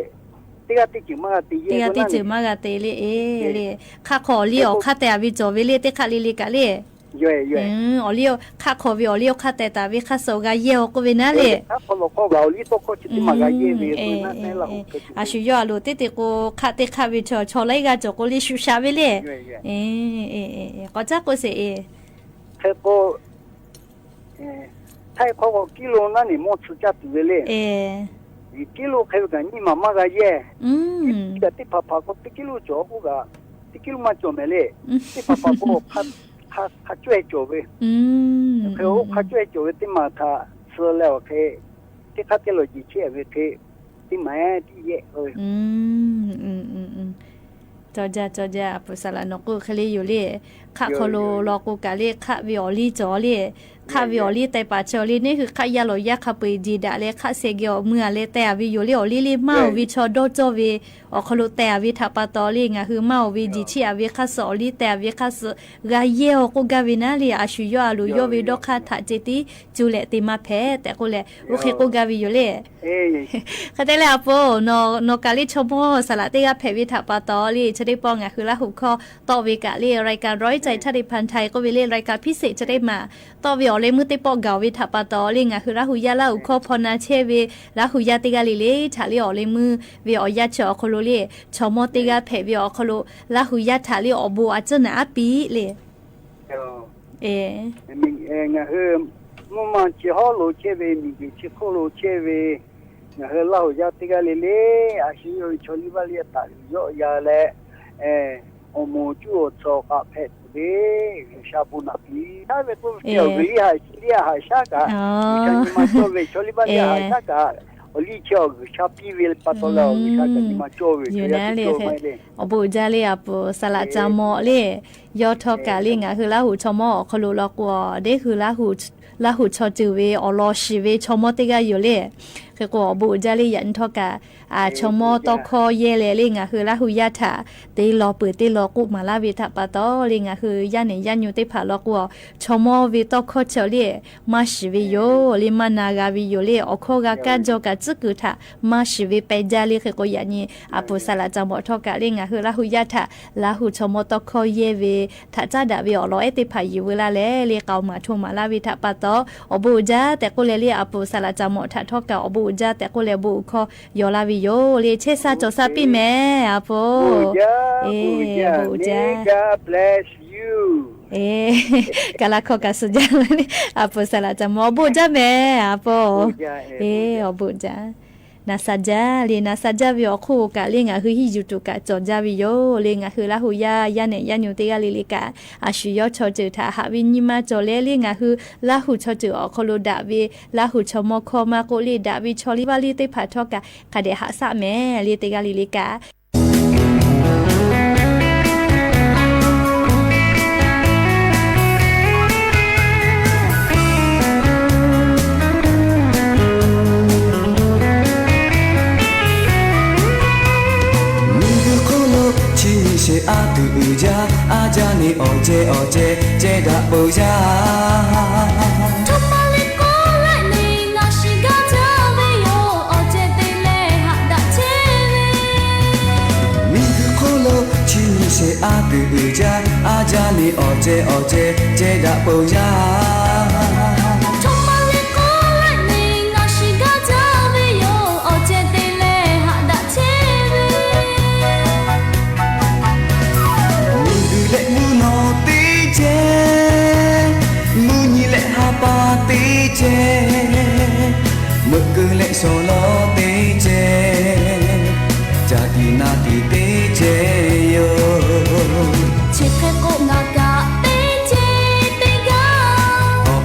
teˇ g'aˇ teˇ ceuˬ maˇ g'a te yehˇ, teˇ g'aˇ teˇ ceuˬ maˇ g'a te le. Le hk'aˆ hk'aw awˬ liˇ awˬ hk'aˇ teh a ve cawˬ ve le teˇ hk'aˇ le le kaꞈ le. Awˬ liˇ hk'aˆ hk'aw ve awˬ liˇ awˬ hk'aˇ teh taˍ ve hk'aˇ suh g'a yehˇ-oˬ k'oˆ ve naˉ le. A shu yawˇ a loˍ teˇ te k'o hk'aˆ teˇ hk'aˆ ve chaw chaw laiˉ g'aˇ cawˬ k'o le shu shaˍ ve le. K'awꞈ caˉ k'oˆ sheˍ e. Hk'e k'o, htaiˇ hk'aw k'o kiˇ lo naˉ neˬ mawˇ tsuh caˇ tuˬ ve le. Kiˇ lo hk'e ve kaꞈ nyiˇ maˬ maˇ g'a yehˇ. Kaꞈ teˇ hpaˍ hpaˍ k'o teˇ kiˇ lo cawˬ k'oˆ kaꞈ, teˇ kiˇ lo maˇ cawˬ mehˍ le. Teˇ hpaˍ hpaˍ k'o hk'a cawehˇ cawˬ ve. Hk'e k'o hk'a cawehˇ cawˬ ve teˇ maˬ htaꞈ suh leh awˬ hk'e, teˇ hk'aˇ teˇ lawˬ jeˬ chehˇ ve hk'e, teˇ maˬ tiˉ yehˇ k'o ve. Cawˇ jaˇ cawˇ jaˇ, a puˍ saˍ laꞈ nawˬ k'oˆ hk'e le yoˬ le. Hk'aˆ hk'aw lo law k'o kaꞈ le hk'aˆ ve awˬ liˇ cawˬ le. Hk'aˆ ve awˬ liˇ teh paˍ cawˬ le, neˇ hui hk'aˆ yaˇ lawˬ yaˇ hk'a peu-eˬ jeˬ daꞈ leh hk'aˆ seh geh awˬ mui a leh teh a ve yoˬ le. Awˬ liˇ le maˇ oˬ ve chaw dawˇ cawˇ ve awˬ hk'aw lo teh a ve htaꞈ pa taw le ngaˬ hui maˇ oˬ ve jeˬ chiˇ a ve hk'aˇ suh awˬ liˇ teh a ve hk'aˇ suh g'a yehˇ-oˬ k'oˆ gaˇ ve naˉ le. A shu yawˇ a loˍ yawˇ ve dawˇ hk'aˇ htaꞈ ceh tiˉ cuˇ leh te maˇ hpehꞈ tehꞈ k'oˆ leh oˇ hk'e k'oˆ gaˇ ve yoˬ le. Hk'e te leh a po, nawˬ kaꞈ le chaw mawˇ saˍ laꞈ teˇ g'aˇ hpehꞈ ve htaꞈ pa taw le chi teˇ pawˆ ngaˬ hui Laˇ huˍ hkawˇ tawˆ ve kaꞈ le รายการ ร้อยใจชาติพันธุ์ไทย k'oˆ ve le รายการ พิเศษ chi teˇ maˬ tawˆ ve awˬ leh meuˇ teˇ pawˆ gaˬ ve htaꞈ pa taw le ngaˬ hui Laˇ huˍ yaˇ Laˇ huˍ hkawˇ hpaw na chehˇ ve Laˇ huˍ yaˇ teˇ g'aˇ le le htaꞈ le awˬ leh meuˇ ve awˬ yanˇ chi awˬ hk'aw lo le chaw mawˇ teˇ g'aˇ hpehꞈ ve awˬ hk'aw lo Laˇ huˍ yaˇ htaꞈ le awˬ bon a ciˉ naˍ aˉ piˇ le. Ngaˬ hui mvuhˇ ma chi hawˉ lo chehˇ ve, miˬ guiˬ chi hk'oˆ lo chehˇ ve, ngaˬ hui Laˇ huˍ yaˇ teˇ g'aˇ le le, a shu yawˇ ve chaw liˇ vaˇ liˇ taˍ yuˬ yawˆ ya leh, awˬ moˍ cuˇ awˬ tcuhˍ k'aꞈ hpehꞈ tuˬ ve G'uiˬsha bon naꞈ piˇ taˉ ve k'oˆ ve, awˬ g'uiˬ liˇ haꞈ chi liˇ haꞈ shaˉ kaꞈ, G'uiˬsha nyi ma cawˇ ve chaw liˇ vaˇ liˇ haꞈ shaˉ kaꞈ, awˬ liˇ chi awˬ G'uiˬsha piˇ ve pa taw leh awˬ G'uiˬsha kaꞈ nyi ma cawˇ ve yoˬ. Awˬ bon uiˍ jaˇ le a puˍ saˍ laꞈ ca mawˬ le. Yawˇ htawˇ kaꞈ le ngaˬ hui Laˇ huˍ chaw mawˇ awˬ hk'aw lo law k'o, deˇ hui Laˇ huˍ chaw ceuˬ ve awˬ lawn shiˍ ve chaw mawˇ teˇ g'aˇ yoˬ le. Hk'e k'o awˬ bon uiˍ jaˇ le yaꞈ nyi htawˇ kaꞈ, chaw mawˇ tawˇ hkawˇ yehˇ leh le ngaˬ hui Laˇ huˍ yaˇ htaꞈ te lawˬ peuˬ te lawˬ k'oˆ maˍ laˇ ve htaꞈ pa taw le ngaˬ hui yaˇ nehˬ yaˇ nyu teˇ hpaˍ law k'o, chaw mawˇ ve tawˇ hkawˇ chi le maˇ shiˍ ve yoˬ le maˇ na g'a ve yoˬ le. Awˬ hkawˇ g'a kaˇ jaw kaꞈ tcuhˉ kuiˬ htaꞈ maˇ shiˍ ve peh jaˇ le. Hk'e k'o yaꞈ nyi a puˍ saˍ laꞈ ca mawˬ htawˇ kaꞈ le ngaˬ hui Laˇ huˍ yaˇ htaꞈ Laˇ huˍ chaw mawˇ tawˇ hkawˇ yehˇ ve htaꞈ caˉ daꞈ ve awˬ lawn ehˉ teˇ hpaˍ yuˬ veu laˇ leh le k'aoˍ maˍ hto maˍ laˇ ve htaꞈ pa taw, awˬ bon uiˍ jaˇ tehꞈ k'oˆ leh le a puˍ saˍ laꞈ ca mawˬ htaꞈ htawˇ kaꞈ awˬ bon uiˍ jaˇ tehꞈ k'oˆ leh bon uiˍ hkawˇ yaw laˇ ve yoˬ le. Chehˇ sha cawˬ sha piˇ mehˍ a puˍ. Bon uiˍ jaˇ, God bless you. Kaˍ laˇ hkawˇ kaꞈ suh jaˇ le. A puˍ saˍ laꞈ ca mawˬ awˬ bon uiˍ jaˇ mehˍ a puˍ. Awˬ bon uiˍ jaˇ. Naˍ sha jaˇ le, naˍ sha jaˇ ve awˬ hk'oˆ kaꞈ le ngaˬ hui hiˉ yuˬ tuˬ kaꞈ cawˬ jaˇ ve yoˬ le. Ngaˬ hui Laˇ huˍ yaˇ yaˇ nehˬ yaˇ nyu teˇ g'aˇ le le kaꞈ, a shu yawˇ chaw ceuˬ htaꞈ haꞈ ve nyi ma cawˬ leh le ngaˬ hui Laˇ huˍ chaw ceuˬ awˬ hk'aw lo daꞈ ve Laˇ huˍ chaw mawˇ hkawˇ maˇ k'oˆ le daꞈ ve chaw liˇ vaˇ liˇ teˇ hpaˍ htawˇ kaꞈ hk'a dehꞈ haꞈ shaˆ mehˍ le teˇ g'aˇ le le kaꞈ Miˬguiˬ hk'oˆ lo chi nyi sheˍ a tuˬ uiˍ jaˇ, a jaˇ neˇ awˬ ceh awˬ ceh ceh daꞈ peuˬ yaˇ. Miˬguiˬ hk'oˆ lo chi nyi sheˍ a tuˬ uiˍ jaˇ, a jaˇ neˇ awˬ ceh awˬ ceh ceh daꞈ peuˬ yaˇ. Miˬguiˬ leh mvuhˇ naw teˇ ceh, mvuhˇ nyi leh ha pa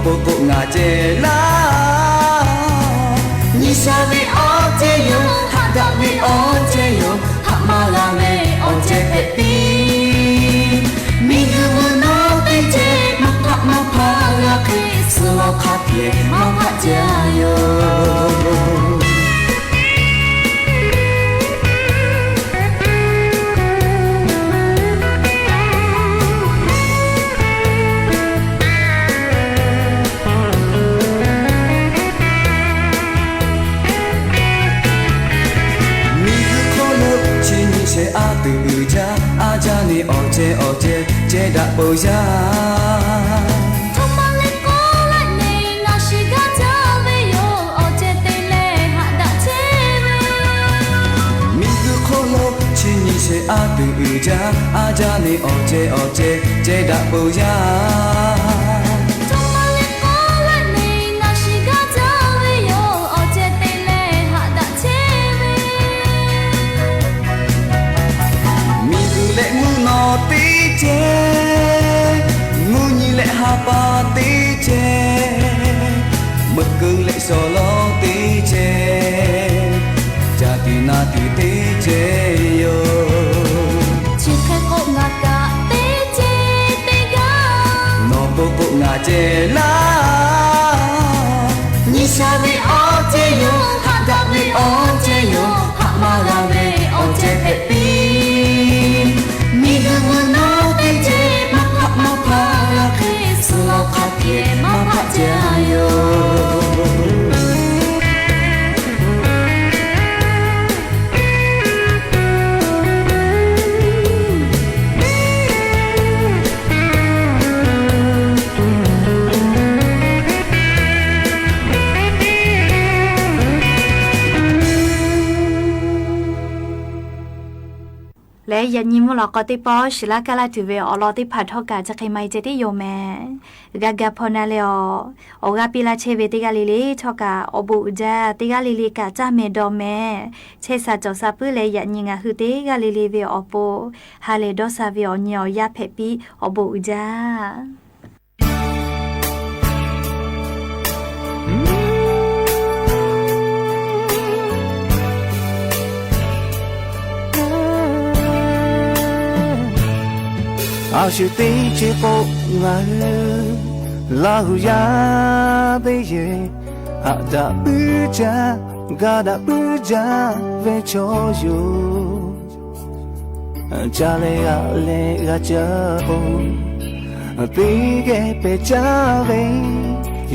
K'oˆ k'o ngaˬ ceh laˇ, nyi sha ve awˬ ceh yoˬ, haꞈ daꞈ ve awˬ ceh yoˬ, haꞈ maˇ g'a ve awˬ ceh hpehꞈ piˇ. Miˬguiˬ mvuhˇ naw teˇ ceh maˇ hpaˆ maˇ hpaˆ g'a hk'e, suh lawˬ hk'a hpehꞈ maˇ hpaˆ jaˇ yoˬ. Miˬguiˬ hk'oˆ lo chi nyi shehˍ a tuˬ uiˍ jaˇ, a jaˇ ne awˬ ceh awˬ ceh ceh daꞈ peuˬ yaˇ. Htoꞈ ma leh k'oˆ leh neˬ, ngaˬ shiˍ gaˇ jaˇ ve yoˬ, awˬ ceh te leh haꞈ daꞈ chehˇ ve. Miˬguiˬ hk'oˆ lo chi nyi shehˍ a tuˬ uiˍ jaˇ, a jaˇ ne awˬ ceh awˬ ceh ceh daꞈ peuˬ yaˇ. Htoꞈ ma leh k'oˆ leh neˬ, ngaˬ shiˍ gaˇ jaˇ ve yoˬ, awˬ ceh te leh haꞈ daꞈ chehˇ ve. Miˬguiˬ leh mvuhˇ naw teˇ ceh, mvuhˇ nyi leh ha pa teˇ ceh, meuꞈ keu leh shawˍ lawˬ teˇ ceh, caˇ tuˬ na tuˬ teˇ ceh yoˬ. Chi hk'e k'o ngaˬ kaꞈ teˇ ceh teˇ g'aˇ, nawˬ k'oˆ k'o ngaˬ ceh laˇ. Nyi sha ve awˬ ceh yoˬ, haꞈ daꞈ ve awˬ ceh yoˬ, haꞈ maˇ g'a ve awˬ ceh hpehꞈ piˇ. Miˬguiˬ mvuhˇ naw teˇ ceh maˇ hpaˆ maˇ hpaˆ g'a hk'e, suh lawˬ hk'a hpehꞈ maˇ hpaˆ jaˇ yoˬ. Leh yaꞈ nyi mvuhˇ lawꞈ k'aw teˇ pawˆ shiˍ laˇ kaˇ laˇ tuˬ ve awˬ lawn teˇ hpaˍ htawˇ kaꞈ chi hk'e maˇ heˆ ceh tiˉ yoˬ mehˍ. G'a ga hpaw na leh awˬ, awˬ g'aˇ piˇ laˇ chehˇ ve teˇ g'aˇ le le htawˇ kaꞈ awˬ bon uiˍ jaˇ, teˇ g'aˇ le le kaꞈ caˇ mehˍ dawˬ mehˍ, chehˇ sha cawˬ sha puiˉ leh yaꞈ nyi ngaˬ hui teˇ g'aˇ le le ve awˬ pon ha lehˬ dawˇ sha ve awˬ nyi awˬ yaˇ hpehꞈ piˇ awˬ bon uiˍ jaˇ. A shu teˇ ceuˬ k'o, ngaˬ hui Laˇ huˍ yaˇ teˇ yehˬ haꞈ daꞈ puiˉ jaˇ, ga daꞈ puiˉ jaˇ ve chaw yoˬ. Ca leh g'aꞈ leh g'a caˇ k'o, teˇ geh pehˬ caˇ ve,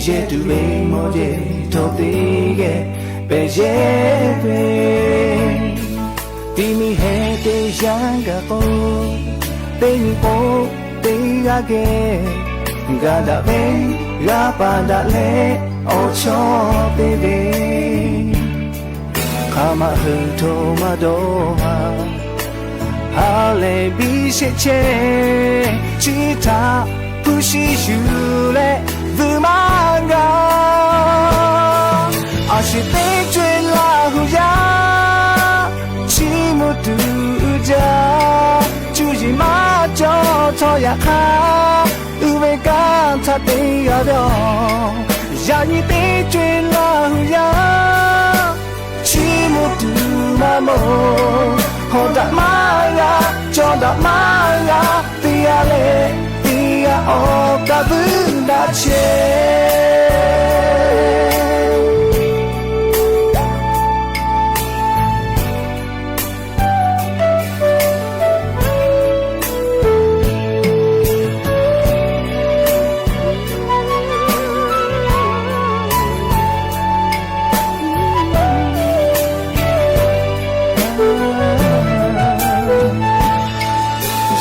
yehˇ tuˬ ve mawˬ yehˬ htawˇ teˇ geh pehˬ yehˇ ve, ti mi heh teˇ yanˇ gaˬ k'o, teˇ nyi k'o teˇ g'aˇ geh ga daꞈ ve, g'a paˍ daꞈ leh awˬ chawˇ te ve, hk'aˬ ma hui hto maˇ dawˇ haˍ. Ha lehˬ biˇ sheˆ chehˇ, chi htaꞈ hpu shi yuˬ leh vuiˬ maˇ g'a. A shu teˇ co-e Laˇ huˍ yaˇ, chiˇ mvuh tuˬ jaˇ, cuˇ yiˍ maˇ cawˬ htawˇ yaꞈ hk'aˇ, uiˍ ve kanˇ htaˇ te g'a ve aˬ. Yaꞈ nyi teˇ co-e Laˇ huˍ yaˇ, chiˇ mvuh tuˬ maˇ mawˬ, hawˍ daꞈ maˇ g'a, cawˬ daꞈ maˇ g'a, teˇ g'aˇ leh teˇ g'aˇ awˬ kaꞈ vuiˬ daꞈ chehˇ.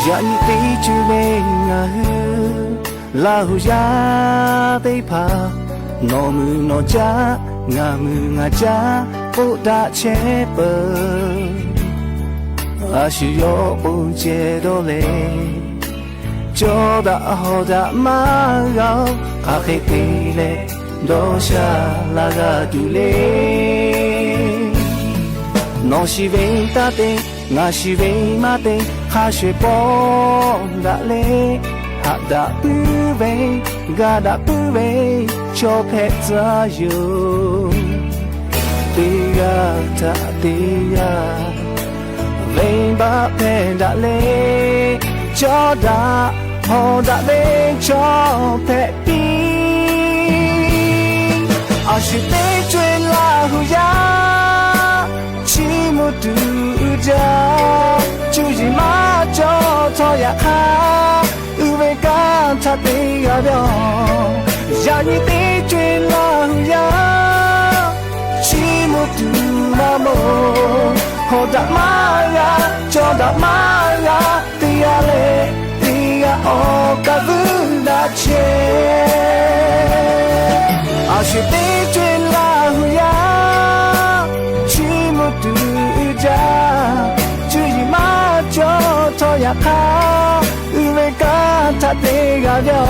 Yaꞈ nyi teˇ co-e ve ngaˬ hui Laˇ huˍ yaˇ teˇ hpaˍ, nawˬ mui nawˬ caˉ, ngaˬ mui ngaˬ caˉ k'oˆ daꞈ chehˇ peuˬ. A shu yawˇ k'oˆ ceh dawˇ leh, cawˬ daꞈ hawˍ daꞈ maˇ g'a-oˬ, hk'aˬ hk'e te leh dawˇ sha laˇ g'a tuˬ le. Nawˬ shiˍ ve taˇ te, ngaˬ shiˍ ve maˇ te, hk'a shuˍ pawˆ daꞈ leh Haꞈ daꞈ puiˉ ve, g'a daꞈ puiˉ ve, chaw hpehꞈ tcuh yoˬ. Teˇ g'aˇ htaꞈ teˇ g'aˇ venˇbaˆ hpehˇ daꞈ leh, cawˇ daꞈ hawˍ daꞈ ve chaw hpehꞈ piˇ. A shu teˇ co-e Laˇ hu yaˇ, chiˇ mvuh tuˬ uiˍ jaˇ. Cuˇ yiˍ maˇ cawˬ htawˇ yaꞈ hk'aˇ, uiˍ ve kanˉ htaꞈ te g'a ve yoˬ. Yaꞈ nyi teˇ co-e Laˇ hu yaˇ, chiˇ mvuh tuˬ maˇ mawˬ. Hawˍ daꞈ maˇ g'a, cawˇ daꞈ maˇ g'a, teˇ g'aˇ leh teˇ g'aˇ awˬ kaꞈ vuiˇ daꞈ chehˇ. A shu teˇ co-e Laˇ hu yaˇ, chiˇ mvuh tuˬ uiˍ jaˇ. Cuˇ yiˍ maˇ cawˬ htawˇ yaꞈ hk'aˇ, uiˍ ve kanˉ htaꞈ te g'a ve yoˬ.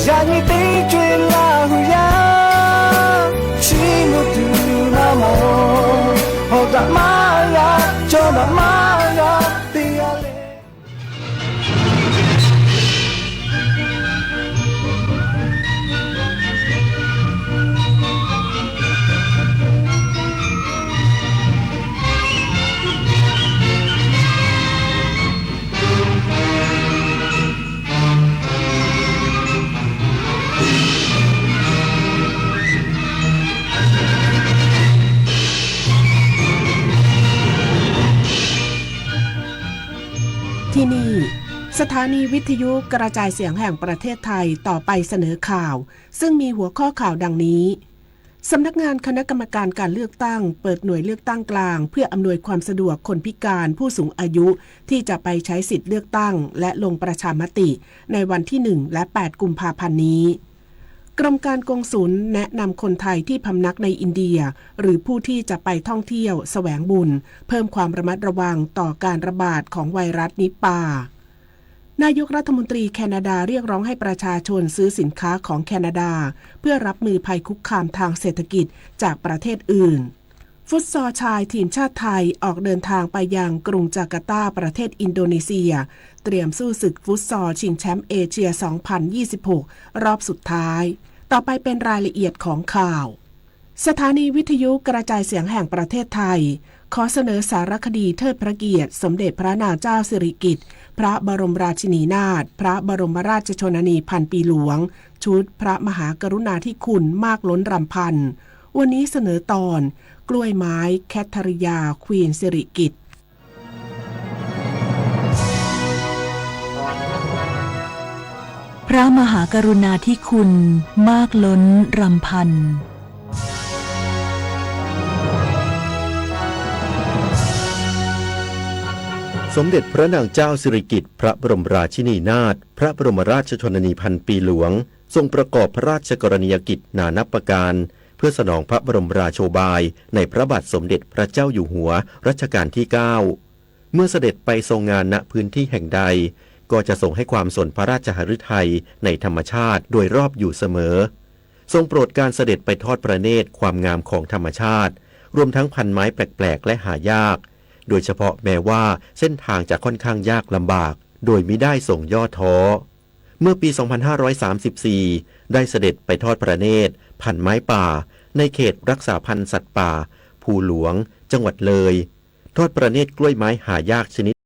Yaꞈ nyi teˇ co-e Laˇ hu yaˇ, chiˇ mvuh tuˬ maˇ mawˬ. Hawˍ daꞈ maˇ g'a, cawˇ daꞈ maˇ g'a, teˇ g'aˇ leh ที่นี่ สถานีวิทยุกระจายเสียงแห่งประเทศไทย ต่อไปเสนอข่าว ซึ่งมีหัวข้อข่าวดังนี้ สำนักงานคณะกรรมการการเลือกตั้ง เปิดหน่วยเลือกตั้งกลาง เพื่ออำนวยความสะดวกคนพิการผู้สูงอายุ ที่จะไปใช้สิทธิ์เลือกตั้ง และลงประชามติ ในวันที่ หนึ่ง และ แปด กุมภาพันธ์นี้ กรมการกงสุลแนะนำคนไทยที่พำนักในอินเดีย หรือผู้ที่จะไปท่องเที่ยวแสวงบุญ เพิ่มความระมัดระวังต่อการระบาดของไวรัสนิปา นายกรัฐมนตรีแคนาดาเรียกร้องให้ประชาชนซื้อสินค้าของแคนาดา เพื่อรับมือภัยคุกคามทางเศรษฐกิจจากประเทศอื่น ฟุตซอลชายทีมชาติไทยออกเดินทางไปยังกรุงจาการ์ตา ประเทศอินโดนีเซีย เตรียมสู้ศึกฟุตซอลชิงแชมป์เอเชีย สองพันยี่สิบหก รอบสุดท้าย ต่อไปเป็นรายละเอียดของข่าว สถานีวิทยุกระจายเสียงแห่งประเทศไทย ขอเสนอสารคดีเทิดพระเกียรติสมเด็จพระนางเจ้าสิริกิติ์ พระบรมราชินีนาถ พระบรมราชชนนีพันปีหลวง ชุดพระมหากรุณาธิคุณมากล้นรำพัน วันนี้เสนอตอน กล้วยไม้แคทเธอรียา ควีนสิริกิติ์ พระมหากรุณาธิคุณมากล้นรำพัน สมเด็จพระนางเจ้าสิริกิติ์ พระบรมราชินีนาถ พระบรมราชชนนีพันปีหลวง ทรงประกอบพระราชกรณียกิจนานับประการ เพื่อสนองพระบรมราโชบายในพระบาทสมเด็จพระเจ้าอยู่หัวรัชกาลที่ เก้า เมื่อเสด็จไปทรงงานณพื้นที่แห่งใด ก็จะทรงให้ความสนพระราชหฤทัยในธรรมชาติโดยรอบอยู่เสมอ ทรงโปรดการเสด็จไปทอดพระเนตรความงามของธรรมชาติ รวมทั้งพันไม้แปลกๆ และหายาก โดยเฉพาะแม้ว่าเส้นทางจะค่อนข้างยากลำบาก โดยมิได้ทรงย่อท้อ เมื่อปี สองพันห้าร้อยสามสิบสี่ ได้เสด็จไปทอดพระเนตรพันไม้ป่า ในเขตรักษาพันธุ์สัตว์ป่าภูหลวง จังหวัดเลย ทอดพระเนตรกล้วยไม้หายากชนิด